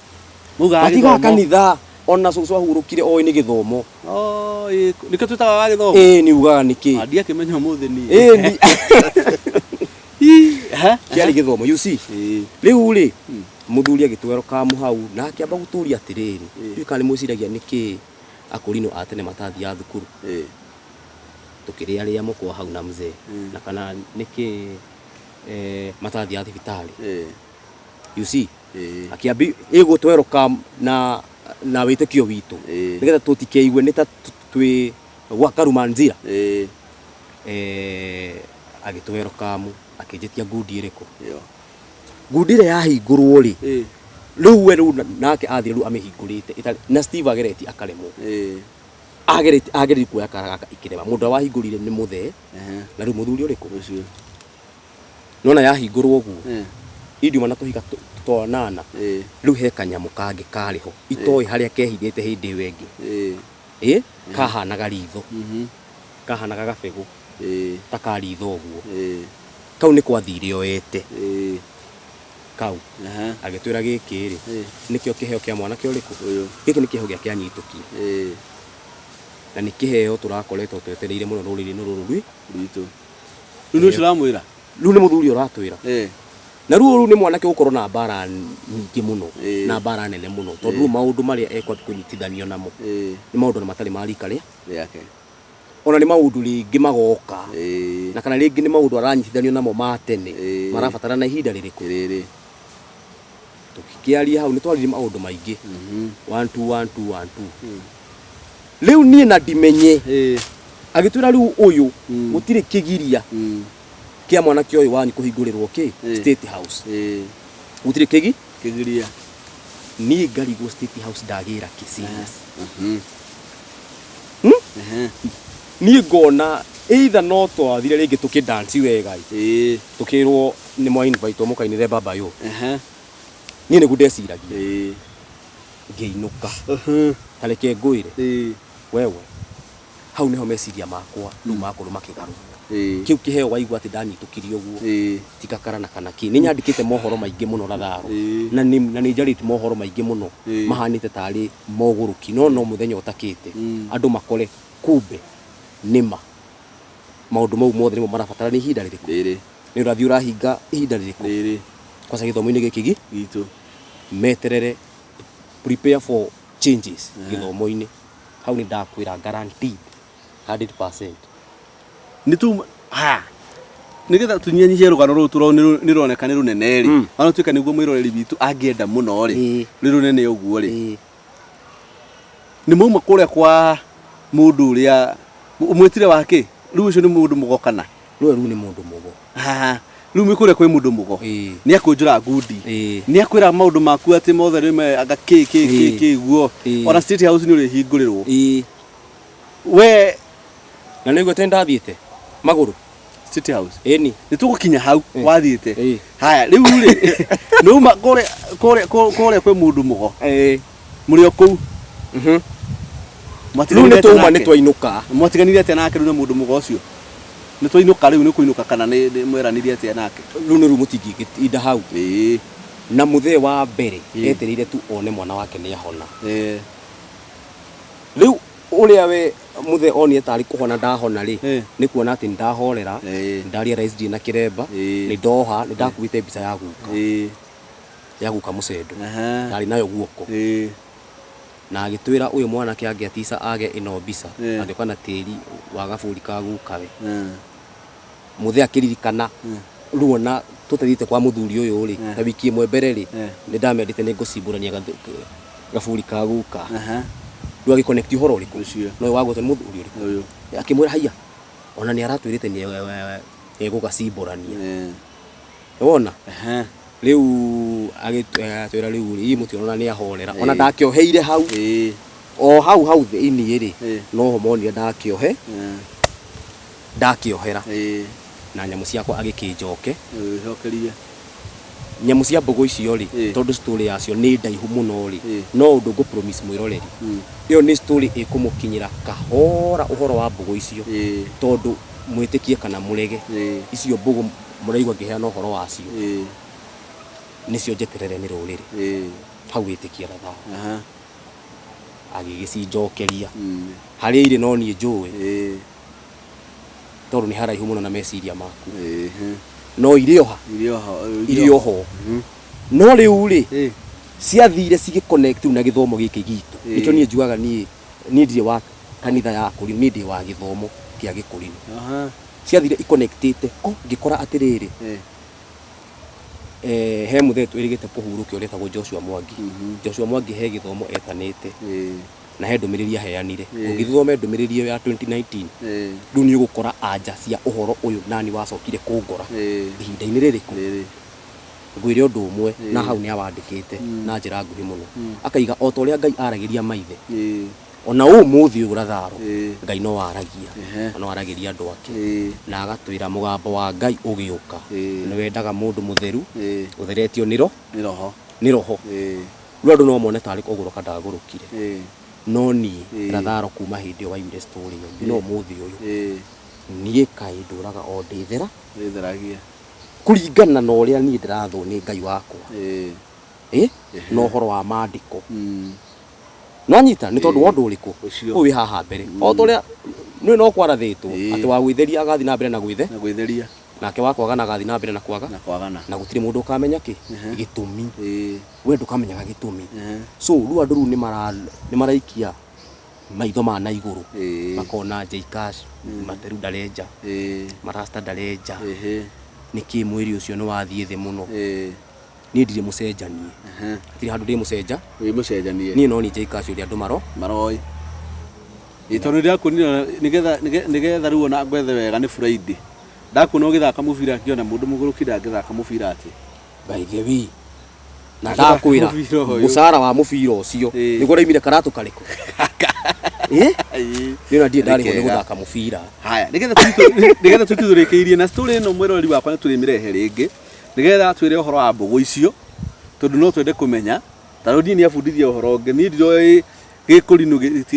Maugaga Matigaga gĩthomo. kanitha ona cũcũ ahurũkire oĩ nĩ gĩthomo. Oh, ĩĩ. Nĩkĩo twĩtaga wa gĩthomo. Ĩĩ nĩ ugaga nĩkĩ. Ah, ndiakĩmenya ũmũthĩ niĩ. Ĩĩ ni Ehe. kĩarĩ gĩthomo you see. Ĩĩ. Rĩu rĩ mũthuri agĩtwerwo kamu hau na akĩamba gũtũria atĩrĩrĩ ndiũĩ kana nĩ mwĩciragia nĩkĩ akũrinũ a tene matathiaga thukuru. Ĩĩ. Tũkĩrĩarĩa mũkwa hau na mzee na kana nĩkĩ matathiaga thibitarĩ. Ĩĩ. You see. Ĩĩ. Akĩambi ĩgũtwerwo kam na wĩtĩkio witũ. Ĩĩ. Nĩgetha tũtikeigue nĩ ta twĩ gwa Karumanzira. Ĩĩ. Agĩtwerwo kamu akĩnjĩtia ngundi ĩrĩkũ. Ĩyo. Ngundi ĩrĩa yahingũrwo rĩ Ĩĩ. rĩu we rĩu nake athire rĩu amĩhingũrĩte ĩtarĩ na Steve ageretie akaremwo. Ĩĩ. Ageretie ageretie kuoya kara gaka ikĩrema. Mũndũ ũrĩa wahingũrire nĩ mũthee Ehe. na rĩu mũthuri ũrĩkũ? Ũcio. Nona yahingũrwo ũguo. Ĩĩ. Indiuma na tũhiga twanana. Ĩĩ. Rĩu he kanyamũ kangĩ karĩ ho itoĩ harĩa kehithĩte hĩndĩ ĩyo ĩngĩ. Ĩĩ. Ĩĩ, kahanaga ritho. Kahanaga gabegũ. Ĩĩ. Ta ka ritho ũguo. Ĩĩ. Kau nĩ kwathire oete. Ĩĩ. Kau. Ehe. Agĩtwĩra gĩkĩ rĩ Ĩĩ. nĩkĩo kĩheo kĩa mwanake ũrĩkũ? Ũyũ. Gĩkĩ nĩ kĩheo gĩake anyitũkie. Ĩĩ. Na nĩ kĩheo tũrakoretwo twetereire mũno rũrĩrĩ-inĩ rũrũ rwitũ. Rĩu nĩ ũcio ũramwĩra? Rĩu nĩ mũthuri ũratwĩra. Ĩĩ. Na rĩu rĩu nĩ mwanake ũgũkorwo na mbara nyingĩ mũno Ĩĩ. na mbara nene mũno tondũ rĩu maũndũ marĩa ekwambia kũnyitithanio namo Ĩĩ. nĩ maũndũ na matarĩ ma rika rĩa Rĩake. Ona nĩ maũndũ rĩngĩ magoka. Ĩĩ. Na kana rĩngĩ nĩ maũndũ aranyitithanio namo ma tene Ĩĩ. marabatara na ihinda rĩrĩkũ. Rĩrĩ. Tũkĩaria hau nĩ twaririe maũndũ maingĩ. 1 2 1 2 1 2. Rĩu niĩ na ndimenye. Ĩĩ. Agĩtwĩra rĩu ũyũ gũtirĩ kĩgiria kĩa mwanake ũyũ wanyu kũhingũrĩrwo kĩ Ĩĩ. State House. Ĩĩ. Gũtirĩ kĩgi Kĩgiria. Niĩ ngarigwo State House ndagĩra kĩ serious. Ehe. Niĩ ngona either no twathire rĩngĩ tũkĩ dance wega ĩ. Ĩĩ. Tũkĩrwo nĩ mwa invite mũkainĩre baba yo. Ehe. Niĩ nĩguo ndeciragia. Ĩĩ. Ngĩinũka. Ta reke ngwĩre, wewe, hau nĩho meciria makwa rĩu makorwo makĩgarũrwo. Kĩu kĩheo waigua atĩ ndanyitũkirie ũguo, ti gakarana kana kĩ. Nĩ nyandĩkĩte mohoro maingĩ mũno Latharo, na nĩ na nĩ njarĩtie mohoro maingĩ mũno mahanĩte tarĩ mogũrũki, no no mũthenya ũtakĩte andũ makore kumbe nĩma maũndũ mau mothe nĩmo marabatara nĩ ihinda rĩrĩkũ? Rĩrĩ. Nĩ ũrathiĩ ũrahinga ihinda rĩrĩkũ? Rĩrĩ. Kwanza gĩthomo-inĩ gĩkĩ gitũ. Meterere, prepare for changes gĩthomo-inĩ. Hau nĩ ndakwĩra guaranteed 100%. Nĩ tu haya nĩgetha tũnyihanyihie rũgano rũrũ tũro nĩ rũroneka nĩ rũnene rĩ, ona tuĩka nĩguo mwĩroreri witũ angĩenda mũno rĩ, nĩ rũnene ũguo rĩ, Nĩ mwauma kũrĩa kwa mũndũ ũrĩa ũmwĩtire wa kĩ? Rĩu ũcio nĩ mũndũ mũgo kana? Rũrĩa rĩu nĩ mũndũ mũgo. Haha. Rĩu mwĩ kũrĩa kwĩ mũndũ mũgo. Nĩ akũnjũra ngundi. Nĩ akwĩra maũndũ maku atĩ mothe nĩ me anga kĩ kĩ kĩ kĩ guo. Ona State House nĩ ũrĩhingũrĩrwo. We Na nĩ ũiguĩte nĩ ndathiĩte magũrũ? State House. Ĩni. Nĩ tũgũkinya hau wathiĩte. Haya rĩu rĩ nĩ uma kũrĩa kũrĩa kũrĩa kwĩ mũndũ mũgo. Mũrĩ o kũu. Rĩu nĩ twauma nĩ twainũka. Mwatiganire atĩa nake rĩu na mũndũ mũgo ũcio? Nĩ twainũka rĩu nĩ kũinũka kana nĩ mweranire atĩa nake? Rĩu nĩ rĩu mũtingĩgĩtinda hau. Na mũthee wa mbere etereire tu one mwana wake nĩ ahona. Rĩu Ũrĩa we mũthee onire tarĩ kũhona ndahona rĩ, nĩ kuona atĩ nĩ ndahorera, nĩ nda realize ndirĩ na kĩremba, nĩ ndoha, nĩ ndakuĩte mbica ya guka, ya guka Mũcendo, ndarĩ nayo guoko. Na agĩtwĩra ũyũ mwanake angĩatica age ĩno mbica, angĩũka na tĩri wa gaburi ka gukawe. Mũthee akĩririkana rĩu ona tũtathiĩte kwa mũthuri ũyũ rĩ, ta wiki ĩmwe mbere rĩ, nĩ ndamendete nĩ ngũcimbũrania gaburi ka guka. Rĩu agĩ connect ũhoro ũrĩkũ? Ũcio. Na ũyũ wagwetwo nĩ mũthuri ũrĩkũ? Ũyũ. Akĩmwĩra haiya, ona nĩ aratwĩrĩte nĩ egũgacimbũrania. Nĩwona? Rĩu agĩtwĩra rĩu rĩ, inyuĩ mũtirona nĩ ahorera. Ona ndakĩoheire hau. O hau hau thĩinĩ rĩ, noho monire ndakĩohe. Ndakĩohera. Na nyamũ ciakwa agĩkĩnjoke. Agĩgũcokeria. Nyamũ cia mbũgũ icio rĩ, tondũ story yacio nĩ ndaihu mũno rĩ, no ũndũ ngũ promise mwĩroreri, ĩyo nĩ story ĩkũmũkinyĩra kahora ũhoro wa mbũgũ icio, tondũ mwĩtĩkie kana mũrege, icio mbũgũ mũraigua ngĩheana ũhoro wacio, nĩcio njeterere nĩ rũrĩrĩ. Hau wĩtĩkie na thayũ. Agĩgĩcinjokeria. Harĩa irĩ no niĩ njũĩ. Tondũ nĩ haraihu mũno na meciria maku. No irĩ o ha? Irĩ o ho. No rĩu rĩ, ciathire cigĩ connect rĩu na gĩthomo gĩkĩ gitũ. Nĩkĩo niĩ njugaga niĩ niĩ ndirĩ wa kanitha ya akũrinũ, niĩ ndĩ wa gĩthomo kĩa gĩkũrinũ. Ciathire i connect ĩte, ngĩkora atĩrĩrĩ, he mũthee twĩrĩgĩte kũhurũkia ũrĩa etagwo Joshua Mwangi. Joshua Mwangi he gĩthomo etanĩte. Na he ndũmĩrĩri aheanire. Ũngĩthiĩ ũthome ndũmĩrĩri ĩyo ya 2019, rĩu nĩ ũgũkora anja cia ũhoro ũyũ nani wacokire kũngora ihinda-inĩ rĩrĩkũ. Ngwĩre ũndũ ũmwe, na hau nĩ awandĩkĩte na njĩra nguhĩ mũno, akaiga o ta ũrĩa Ngai aragĩria maithe, ona ũmũthĩ ũyũ Latharo, Ngai no aragia, na no aragĩria andũ ake, na agatwĩra mũgambo wa Ngai ũgĩũka, nĩ wendaga mũndũ mũtheru, ũtheretio nĩ Roho. Nĩ Roho. Rĩu andũ no mone tarĩ kũgũrũka ndagũrũkire. No niĩ Latharo kuma hĩndĩ ĩyo waiguire story ĩyo nginya ũmũthĩ ũyũ, niĩ kaĩ ndũraga o ndĩthera. Wĩtheragia. Kũringana na ũrĩa niĩ ndĩrathwo nĩ Ngai wakwa. Ĩ? Na ũhoro wa maandĩko. Nĩwanyita? Nĩ tondũ wa ũndũ ũrĩkũ? Ũcio. Ũyũ wĩ haha mbere. O ta ũrĩa nĩũĩ no kwarathĩtwo atĩ wa gwĩtheria agathiĩ na mbere na gwĩthe. Na gwĩtheria. Nake wa kwagana agathiĩ na mbere na kwaga. Na kwagana. Na gũtirĩ mũndũ ũkamenya kĩ? Gĩtũmi. We ndũkamenyaga gĩtũmi. So rĩu andũ rĩu nĩ maraikia maitho ma na igũrũ. Makona J Cash, Materu ndarenja, Marasta ndarenja, nĩkĩ mwĩrĩ ũcio nĩ wathiĩ thĩ mũno. Niĩ ndirĩ mũcenjanie. Hatirĩ handũ ndĩ mũcenja. Wĩ mũcenjanie. Niĩ no niĩ J Cash ũrĩa andũ maro. Maroĩ. Ĩ tondũ nĩndĩrakuonire nĩgetha nĩgetha rĩu ona ngwethe wega nĩ Friday. Ndakuona ũgĩthaka mũbira ngĩona mũndũ mũgũrũki ndangĩthaka mũbira atĩ. By the way, na ndakwĩra Mũbira ũyũ. mũcara wa mũbira ũcio nĩguo ũraimire karatũ karĩkũ? Ĩ? Niĩ ona ndirĩ ndarĩhwo nĩ Nĩ kega. gũthaka mũbira. Haya, nĩgetha nĩgetha tũtithũrĩkĩirie na story ĩno mwĩroreri wakwa nĩ tũrĩmĩrehe rĩngĩ nĩgetha twĩre ũhoro wa mbũgũ icio tondũ no twende kũmenya. Ta rĩu niĩ nĩabundithia ũhoro ũngĩ. Niĩ ndiroĩ gĩkũrinũ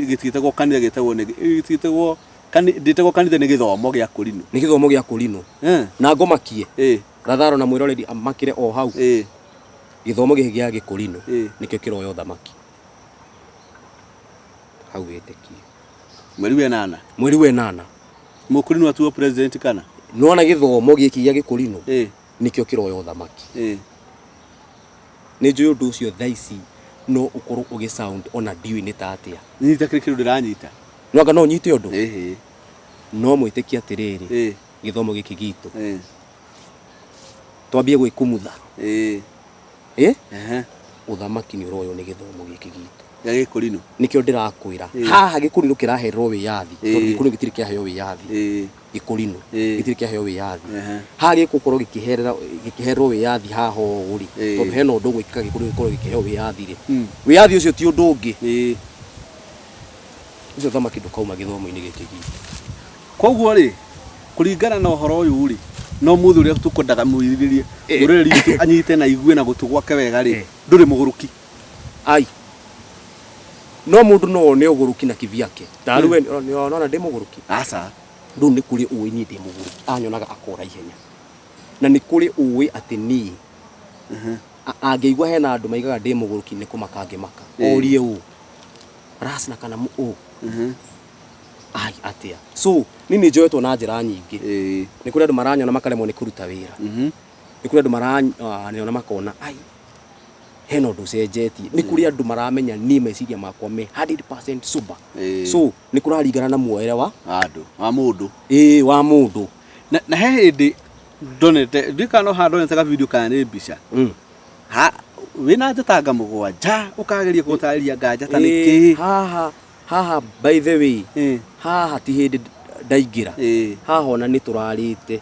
gĩtiĩtagwo kanitha gĩtagwo nĩ gĩtiĩtagwo ndĩtagwo kanitha nĩ gĩthomo gĩa kũrinũ. Nĩ gĩthomo gĩa kũrinũ. Na ngomakie. Ratharo na mwĩroreri amakĩre o hau. Gĩthomo gĩkĩ gĩa gĩkũrinũ nĩkĩo kĩroya ũthamaki. Hau wĩtĩkie. Mweri wa ĩnana. Mweri wa ĩnana. Mũkũrinũ atuo president kana? Nĩwona gĩthomo gĩkĩ gĩa gĩkũrinũ nĩkĩo kĩroya ũthamaki. Nĩ njũĩ ũndũ ũcio thaa ici no ũkorwo ũgĩ sound ona ndiũĩ nĩ ta atĩa. Nyita kĩrĩ kĩndũ ndĩranyita. No anga no ũnyite ũndũ? No mwĩtĩkie atĩrĩrĩ, gĩthomo gĩkĩ gitũ twambie gwĩkumutha. Ĩ? Ũthamaki nĩ ũroywo nĩ gĩthomo gĩkĩ gitũ. Gĩa gĩkũrinũ. Nĩkĩo ndĩrakwĩra haha gĩkũrinũ kĩraherwo wĩyathi tondũ gĩkũrinũ gĩtirĩ kĩaheo wĩyathi. Gĩkũrinũ gĩtirĩ kĩaheo wĩyathi. Haha gĩgũkorwo gĩkĩherwo wĩyathi haha ũũ rĩ, tondũ hena ũndũ ũgwĩkĩka gĩkũrinũ gĩkorwo gĩkĩheo wĩyathi rĩ, wĩyathi ũcio ti ũndũ ũngĩ. Ũcio ũthamaki ndũkauma gĩthomo-inĩ gĩkĩ gitũ. Koguo rĩ, kũringana na ũhoro ũyũ rĩ, na ũmũthĩ ũrĩa tũkwendaga mwĩrirĩrie mũrĩrĩri witũ anyite na aigue na gũtũ gwake wega rĩ, ndũrĩ mũgũrũki. Ai. No mũndũ no one ũgũrũki na kivyake. Ta rĩu we nĩũrona ndĩ mũgũrũki? Aca. Rĩu nĩ kũrĩ ũĩ niĩ ndĩ mũgũrũki, anyonaga akora ihenya. Na nĩ kũrĩ ũĩ atĩ niĩ angĩigua hena andũ maigaga ndĩ mũgũrũki nĩ kũmaka angĩmaka. Orie ũũ, Rasna kana ũũ? Ai atĩa? So, niĩ nĩ njoetwo na njĩra nyingĩ. Nĩ kũrĩ andũ maranyona makaremwo nĩ kũruta wĩra. Nĩ kũrĩ andũ maranyona makona ai hena ũndũ ũcenjetie. Nĩ kũrĩ andũ maramenya niĩ meciria makwa me 100% sober. So, nĩ kũraringana na muoere wa andũ, wa mũndũ. Ĩĩ, wa mũndũ. Na he hĩndĩ ndonete, ndiũĩ kana no haha ndonete ka video kana nĩ mbica. Ha, wĩna njatanga mũgwanja, ũkageria gũtarĩria anga njata nĩ kĩĩ. Haha, haha by the way, haha ti hĩndĩ ndaingĩra. Haha ona nĩ tũrarĩte.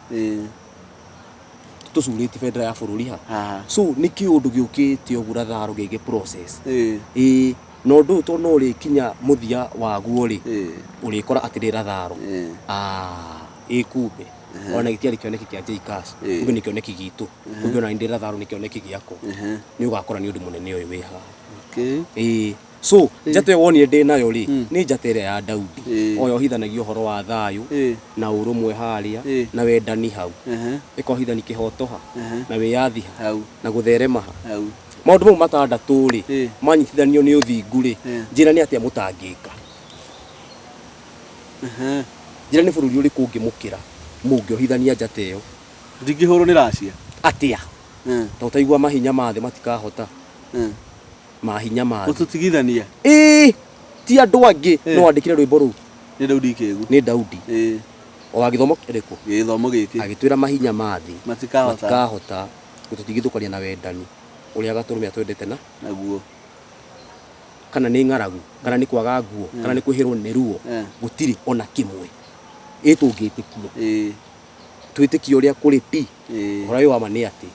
Tũcurĩtie bendera ya bũrũri ha. So nĩ kĩũndũ gĩũkĩte ũguo Ratharo gĩgĩ process. Ĩĩ, na ũndũ ũyũ tondũ no ũrĩkinya mũthia waguo rĩ, ũrĩkora atĩrĩ Ratharo, ah, ĩ kumbe ona gĩtiarĩ kĩoneki kĩa J Cash, kumbe nĩ kĩoneki gitũ, kumbe ona ndĩ Ratharo nĩ kĩoneki gĩakwa. Nĩ ũgakora nĩ ũndũ mũnene ũyũ wĩ haha. Ĩĩ. So, njata ĩyo wonire ndĩ nayo rĩ, nĩ njata ĩrĩa ya Daudi. O yohithanagia ũhoro wa thayũ na ũrũmwe harĩa na wendani hau. Ĩkohithania kĩhoto ha na wĩyathi ha na gũtherema ha. Maũndũ mau matandatũ rĩ, manyitithanio nĩ ũthingu rĩ, njĩra nĩ atĩa mũtangĩka? Njĩra nĩ bũrũri ũrĩkũ ũngĩmũkĩra mũngĩohithania njata ĩyo? Ndingĩhũrwo nĩ Russia. Atĩa? Ta ũtaigua mahinya ma thĩ matikahota. Mahinya ma thĩ. Gũtũtigithania. Ĩĩ, ti andũ angĩ. No wandĩkire rwĩmbo rũu? Nĩ Daudi Kĩgu. Nĩ Daudi. O wa gĩthomo kĩrĩkũ? Gĩthomo gĩkĩ. Agĩtwĩra mahinya ma thĩ. Matikahota. Matikahota gũtũtigithũkania na wendani ũrĩa Gatũrũme atwendete na. Naguo. Kana nĩ ng'aragu, kana nĩ kwaga nguo, kana nĩ kwĩhĩrwo nĩ ruo, gũtirĩ ona kĩmwe. Ĩ tũngĩtĩkia. Twĩtĩkie ũrĩa kũrĩ pi. Ũhoro ũyũ wa ma nĩ atĩ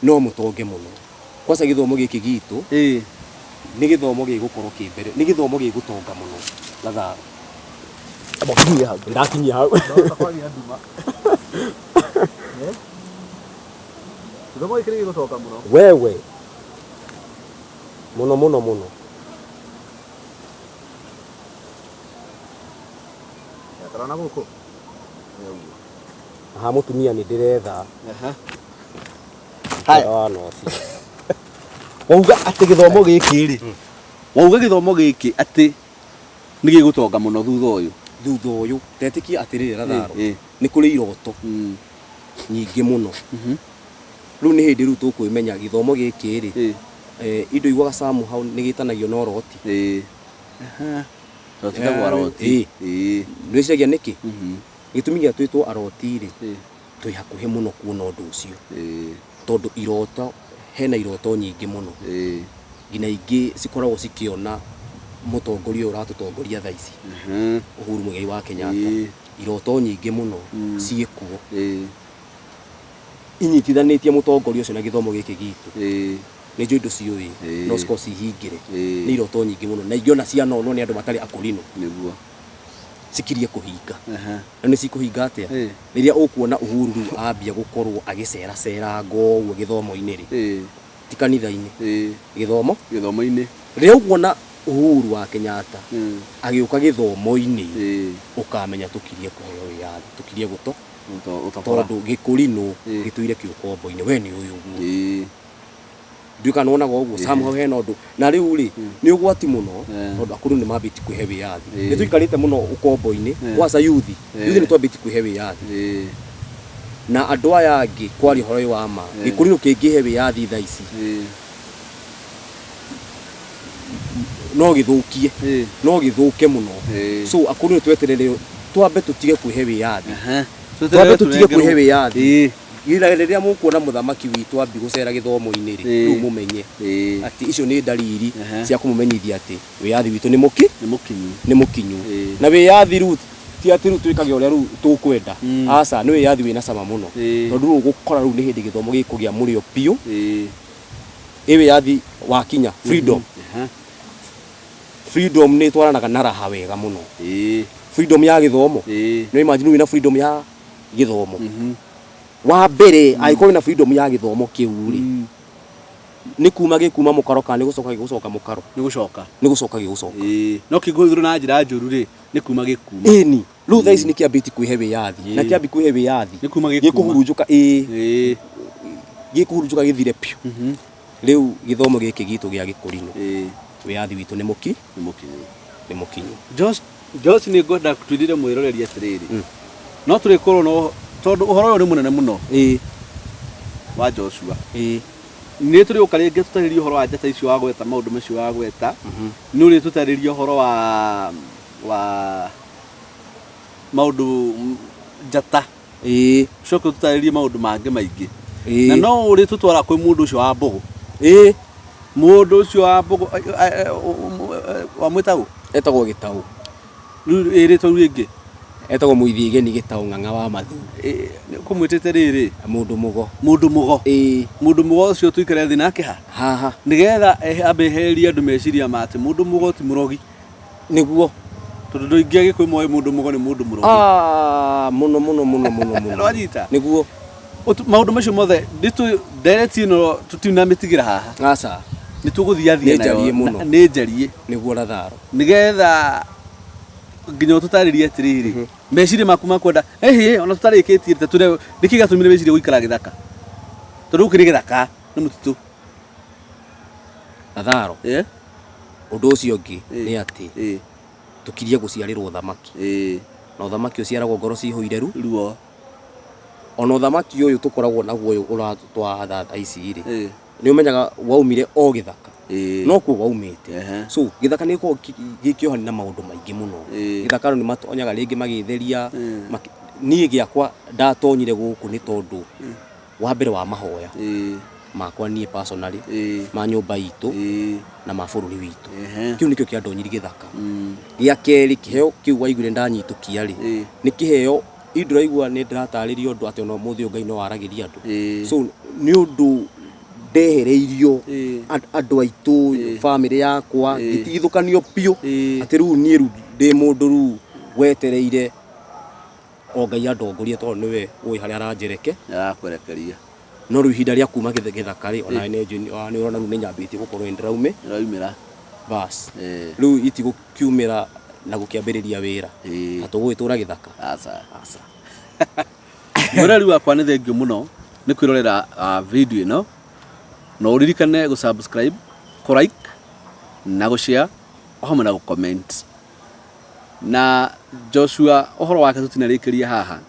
no mũtonge mũno. Kwanza gĩthomo gĩkĩ gitũ nĩ gĩthomo gĩgũkorwo kĩ mbere, nĩ gĩthomo gĩgũtonga mũno Latharo. Ndakinyia hau. Ndakinyia hau. Gĩthomo gĩkĩ nĩ gĩgũtonga mũno. Wewe mũno mũno mũno. Tarona gũkũ. Haha mũtumia nĩ ndĩretha. Haya. Wa noti. Wauga atĩ gĩthomo gĩkĩ rĩ, wauga gĩthomo gĩkĩ atĩ nĩ gĩgũtonga mũno thutha ũyũ. Thutha ũyũ, tetĩkia atĩrĩrĩ Latharo, nĩ kũrĩ iroto nyingĩ mũno. Rĩu nĩ hĩndĩ rĩu tũkwĩmenya gĩthomo gĩkĩ rĩ, indo iguaga somehow nĩ gĩtanagio na ũroti. Tondũ twĩtagwo aroti. Nĩwĩciragia nĩkĩ? Gĩtũmi gĩa twĩtwo aroti rĩ, twĩ hakuhĩ mũno kuona ũndũ ũcio. Tondũ iroto, hena iroto nyingĩ mũno. Nginya ingĩ cikoragwo cikĩona mũtongoria ũyũ ũratũtongoria thaa ici, Uhuru Muigai wa Kenyatta. Iroto nyingĩ mũno ciĩkuo. Inyitithanĩtie mũtongoria ũcio na gĩthomo gĩkĩ gitũ. Nĩ njũĩ ndũciũĩ, no cikorwo ci hingĩre. Nĩ iroto nyingĩ mũno na ingĩ ona cianonwo nĩ andũ matarĩ akũrinũ. Cikirie kũhinga. Na nĩ cikũhinga atĩa? Rĩrĩa ũkuona Uhuru rĩu ambia gũkorwo agĩceraceranga ũguo gĩthomo-inĩ rĩ, Ti kanitha-inĩ. Gĩthomo. Gĩthomo-inĩ. Rĩrĩa ũkuona Uhuru wa Kenyatta agĩũka gĩthomo-inĩ, ũkamenya tũkirie kũheo wĩyathi, tũkirie gũto Gũtobora. Tondũ gĩkũrinũ gĩtũire kĩũkombo-inĩ, we nĩ ũĩ ũguo. Ndiũĩ kana nĩwonaga ũguo, somehow hena ũndũ. Na rĩu rĩ, nĩ ũgwati mũno tondũ akũrũ nĩ mambĩtie kwĩhe wĩyathi. Nĩ tũikarĩte mũno ũkombo-inĩ, kwanza yuthi. Yuthi nĩ twambĩtie kwĩhe wĩyathi. Na andũ aya angĩ kwaria ũhoro ũyũ wa ma, gĩkũrinũ kĩngĩhe wĩyathi thaa ici, no gĩthũkie, no gĩthũke mũno. So akũrũ nĩ tweterere twambe tũtige kwĩhe wĩyathi. Twambe tũtige kwĩhe wĩyathi. Nginya rĩrĩa mũkuona mũthamaki witũ ambi gũcera gĩthomo-inĩ rĩ, rĩu mũmenye atĩ icio nĩ ndariri cia kũmũmenyithia atĩ wĩyathi witũ nĩ mũki Nĩ mũkinyu. Nĩ mũkinyu. Na wĩyathi rĩu ti atĩ rĩu twĩkage ũrĩa rĩu tũkwenda. Aca, nĩ wĩyathi wĩna cama mũno. Tondũ rĩu ũgũkora rĩu nĩ hĩndĩ gĩthomo gĩkũgĩa mũrĩo biũ. Ĩ wĩyathi wakinya, freedom. Freedom nĩ ĩtwaranaga na raha wega mũno. Freedom ya gĩthomo. Nĩ imagine wĩna freedom ya gĩthomo. Wa mbere, angĩkorwo wĩna freedom ya gĩthomo kĩu rĩ, nĩ kuma gĩkuma mũkaro kana nĩ gũcoka gĩgũcoka mũkaro? Nĩ gũcoka. Nĩ gũcoka gĩgũcoka. Ĩĩ. No kĩngĩhũthĩrwo na njĩra njũru rĩ, nĩ kuma gĩkuma. Ĩni. Rĩu thaa ici nĩ kĩambĩtie kwĩhe wĩyathi. Na kĩambi kwĩhe wĩyathi. Nĩ kuma gĩkuma. Gĩkũhurunjũka, ĩĩ. Gĩkũhurunjũka gĩthire piũ. Rĩu gĩthomo gĩkĩ gitũ gĩa gĩkũrinũ. Wĩyathi witũ nĩ mũki? Nĩ mũkinyu. Nĩ mũkinyu. Josh, Josh nĩ ngwenda twĩrire mwĩroreri atĩrĩrĩ. No tũrĩkorwo no tondũ ũhoro ũyũ nĩ mũnene mũno wa Joshua. Nĩ tũrĩũka rĩngĩ tũtarĩrie ũhoro wa njata icio wagweta, maũndũ macio wagweta. Nĩ ũrĩtũtarĩria ũhoro wa maũndũ njata. Ũcoke ũtũtarĩrie maũndũ mangĩ maingĩ. Na no ũrĩtũtwara kwĩ mũndũ ũcio wa mbũgũ. Mũndũ ũcio wa mbũgũ wamwĩta ũ? Etagwo Gĩtaũ. Rĩu ĩ rĩtwa rĩu rĩngĩ? Etagwo Mũithiĩgeni Gĩtaũ Ng'ang'a wa Mathu. Ũkũmwĩtĩte rĩrĩ? Mũndũ mũgo. Mũndũ mũgo. Ĩĩ. Mũndũ mũgo ũcio tũikare thĩ nake ha? Haha. Nĩgetha ambe eherie andũ meciria ma atĩ mũndũ mũgo ti mũrogi. Nĩguo. Tondũ andũ aingĩ a Gĩkũyũ moĩ mũndũ mũgo nĩ mũndũ mũrogi. Ah, mũno mũno mũno mũno mũno. Nĩwanyita? Nĩguo. Maũndũ macio mothe nĩtũ ndereti ĩno tũtinamĩtigĩra haha. Aca. Nĩ tũgũthiathia Nĩ nayo. njariĩ mũno. Nĩ njariĩ. Nĩguo Ratharo. Nĩgetha nginya ũtũtarĩrie atĩrĩrĩ, meciria maku ma kwenda, ĩhĩ, ona tũtarĩkĩtie ta tũre, nĩkĩ gĩatũmire wĩcirie gũikara gĩthaka? Tondũ gũkũ nĩ gĩthaka, nĩ mũtitũ. Ratharo. Ũndũ ũcio ũngĩ nĩ atĩ tũkirie gũciarĩrwo ũthamaki. Na ũthamaki ũciaragwo ngoro cihũire ruo. Ona ũthamaki ũyũ tũkoragwo naguo ũyũ ũratwatha thaa ici rĩ, nĩ ũmenyaga waumire o gĩthaka. No kuo waumĩte. So gĩthaka nĩ gĩkoragwo gĩkĩohania na maũndũ maingĩ mũno. Gĩthaka andũ nĩ matonyaga rĩngĩ magĩtheria. Niĩ gĩakwa ndatonyire gũkũ nĩ tondũ wa mbere wa mahoya makwa niĩ personally, ma nyũmba itũ na ma bũrũri witũ. Kĩu nĩkĩo kĩandonyirie gĩthaka. Gĩa kerĩ, kĩheo kĩu waiguire ndanyitũkia rĩ, nĩ kĩheo i ndĩraigua nĩ ndĩratarĩria ũndũ atĩ ona ũmũthĩ ũyũ Ngai no aragĩria andũ. So nĩ ũndũ ndehereirio andũ aitũ, bamĩrĩ yakwa, ngĩtigithũkanio biũ atĩ rĩu niĩ rĩu ndĩ mũndũ rĩu wetereire o Ngai andongorie tondũ nĩwe ũĩ harĩa aranjereke. Arakwerekeria. No rĩu ihinda rĩa kuma gĩthaka rĩ, ona nĩ njũĩ, nĩ ũrona rĩu nĩ nyambĩtie gũkorwo nĩ ndĩraumĩra. Ũraumĩra. Bas. Rĩu itigũkiumĩra na gũkĩambĩrĩria wĩra. Na tũgũgĩtũra gĩthaka. Aca. Aca. Mwĩroreri wakwa nĩ thengiũ mũno nĩ kwĩrorera video ĩno. Na ũririkane gũ subscribe, kũ like na gũ share o hamwe na gũ comment. Na Joshua ũhoro wake tũtinarĩkĩria haha.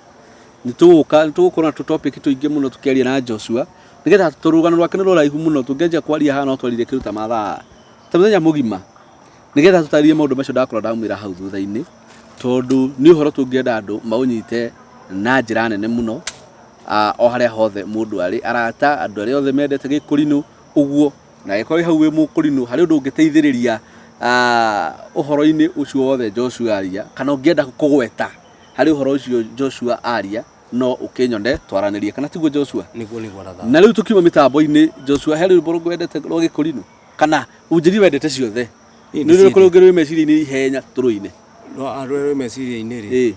Nĩ tũgũka nĩ tũgũkorwo na tũ topic tũingĩ mũno tũkĩaria na Joshua nĩgetha tondũ rũgano rwake nĩ rũraihu mũno tũngĩanjia kwaria haha no twarire kĩndũ ta mathaa ta mũthenya mũgima nĩgetha tũtarĩrie maũndũ macio ndakorwo ndamwĩra hau thutha-inĩ tondũ nĩ ũhoro tũngĩenda andũ maũnyite na njĩra nene mũno o harĩa hothe mũndũ arĩ, arata, andũ arĩa othe mendete gĩkũrinũ ũguo. Na angĩkorwo wĩ hau wĩ mũkũrinũ harĩ ũndũ ũngĩteithĩrĩria ũhoro-inĩ ũcio wothe Joshua aria, kana ũngĩenda kũgweta harĩ ũhoro ũcio Joshua aria, no ũkĩnyone twaranĩrie, kana tiguo Joshua? Nĩguo, nĩguo ratha. Na rĩu tũkiuma mĩtambo-inĩ, Joshua, he rwĩmbo rũngĩ wendete rwa gĩkũrinũ? Kana ũnjĩrire wendete ciothe? Niĩ Nĩ rũrĩkũ ndiciendete. rũngĩ rwĩ meciria-inĩ ihenya tũrũine? Rũrĩa rwĩ meciria-inĩ rĩ, Ĩĩ.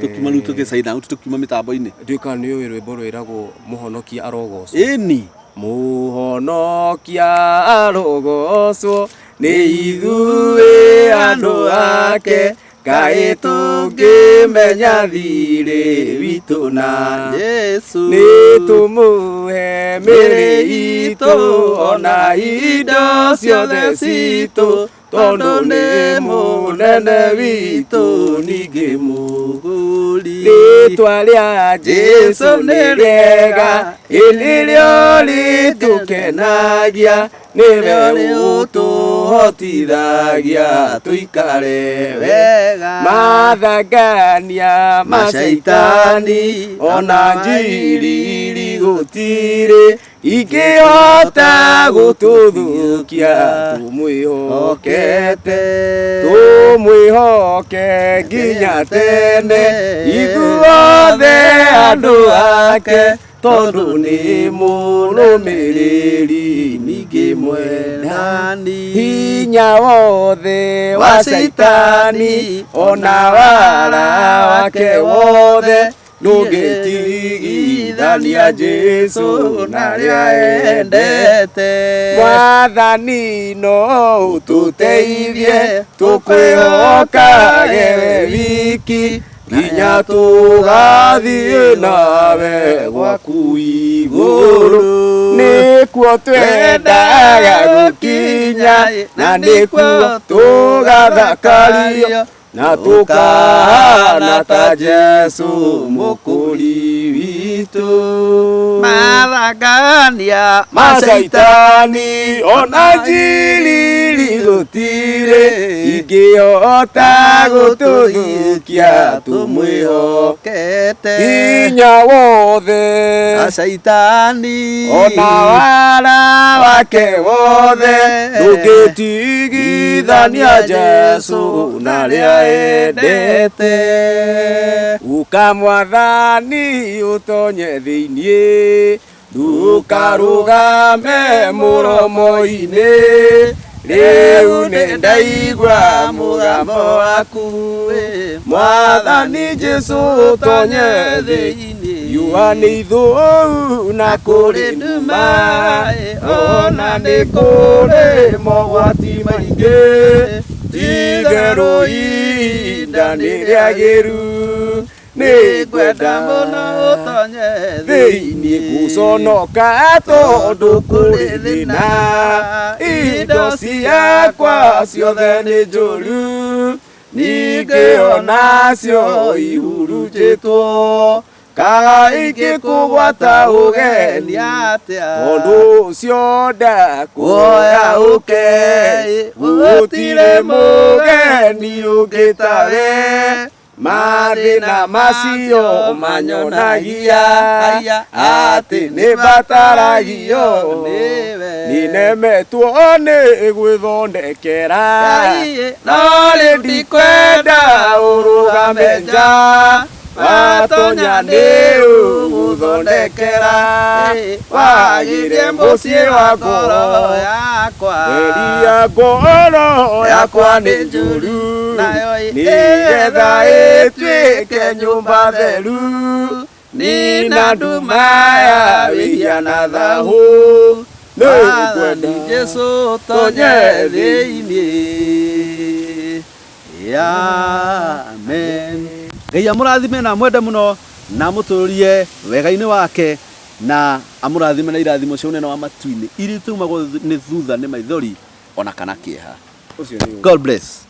Tũkiuma rĩu tũgĩ sign out tũkiuma mĩtambo-inĩ. Ndiũĩ kana nĩ ũĩ rwĩmbo rwĩragwo Mũhonokia arogocwo. Ĩni. Mũhonokia arogocwo nĩ ithuĩ andũ ake, kaĩ tũngĩmenya thirĩ witũ na Jesu. Nĩ tũmũhe mĩrĩ itũ ona indo ciothe citũ, tondũ nĩ mũnene witũ ningĩ Mũgũri. Rĩtwa rĩa Jesu nĩ rĩega, ĩ nĩrĩo rĩtũkenagia, nĩwe ũtũhotithagia tũikare wega. Mathangania macaitani ona njiriri gũtirĩ ingĩhota gũtũthũkia, tũmwĩhokete, tũmwĩhoke nginya tene, ithuothe andũ ake, tondũ nĩ mũrũmĩrĩri ningĩ mwendani. Hinya wothe wa caitani ona wara wake wothe ndũngĩtigithania Jesu na arĩa endete. Mwathani no ũtũteithie tũkwĩhokage we wiki, nginya tũgathiĩ nawe gwaku igũrũ. Nĩkuo twendaga gũkinya, na nĩkuo tũgathakario, na tũkahana ta Jesu mũkũri witũ. Mathangania macaitani ona njiriri gũtirĩ ingĩhota gũtũthũkia, tũmwĩhokete hinya wothe Acaitani ona wara wake wothe ndũngĩtigithania Jesu na arĩa endete. Ũka Mwathani ũtonye thĩiniĩ, ndũkarũgame mũromo-inĩ, rĩu nĩ ndaigua mũgambo waku, Mwathani Jesu ũtonye thĩiniĩ. Riũa nĩ ithũu na kũrĩ nduma, ona nĩ kũrĩ mogwati maingĩ, ti-itherũ ihinda nĩ rĩagĩru, nĩ ngwenda mũno ũtonye thĩiniĩ. Gũconoka tondũ kũrĩ thĩna, indo ciakwa ciothe nĩ njũru, ningĩ onacio ihurunjĩtwo, kaĩ ingĩkũgwata ũgeni atĩa, tondũ ũcio ndakuoya ũke, gũtirĩ mũgeni ũngĩ tawe. Mathĩna macio manyonagia atĩ nĩ bataragio, nĩnemetwo nĩ gwĩthondekera, no rĩu ndikwenda ũrũgame nja, watonya nĩ ũgũthondekera, wagĩre mũciĩ wa ngoro yakwa. Theria ngoro yakwa nĩ njũru, nĩgetha ĩtuĩke nyũmba theru, nina nduma ya wĩhia na thahu, nĩngwenda Jesu tonye thĩiniĩ. Amen. Ngai amũrathime na amwende mũno na amũtũrie wega-inĩ wake na amũrathime na irathimo cia ũnene wa matu-inĩ iria itaumagwo nĩ thutha nĩ maithori ona kana kĩeha. God bless.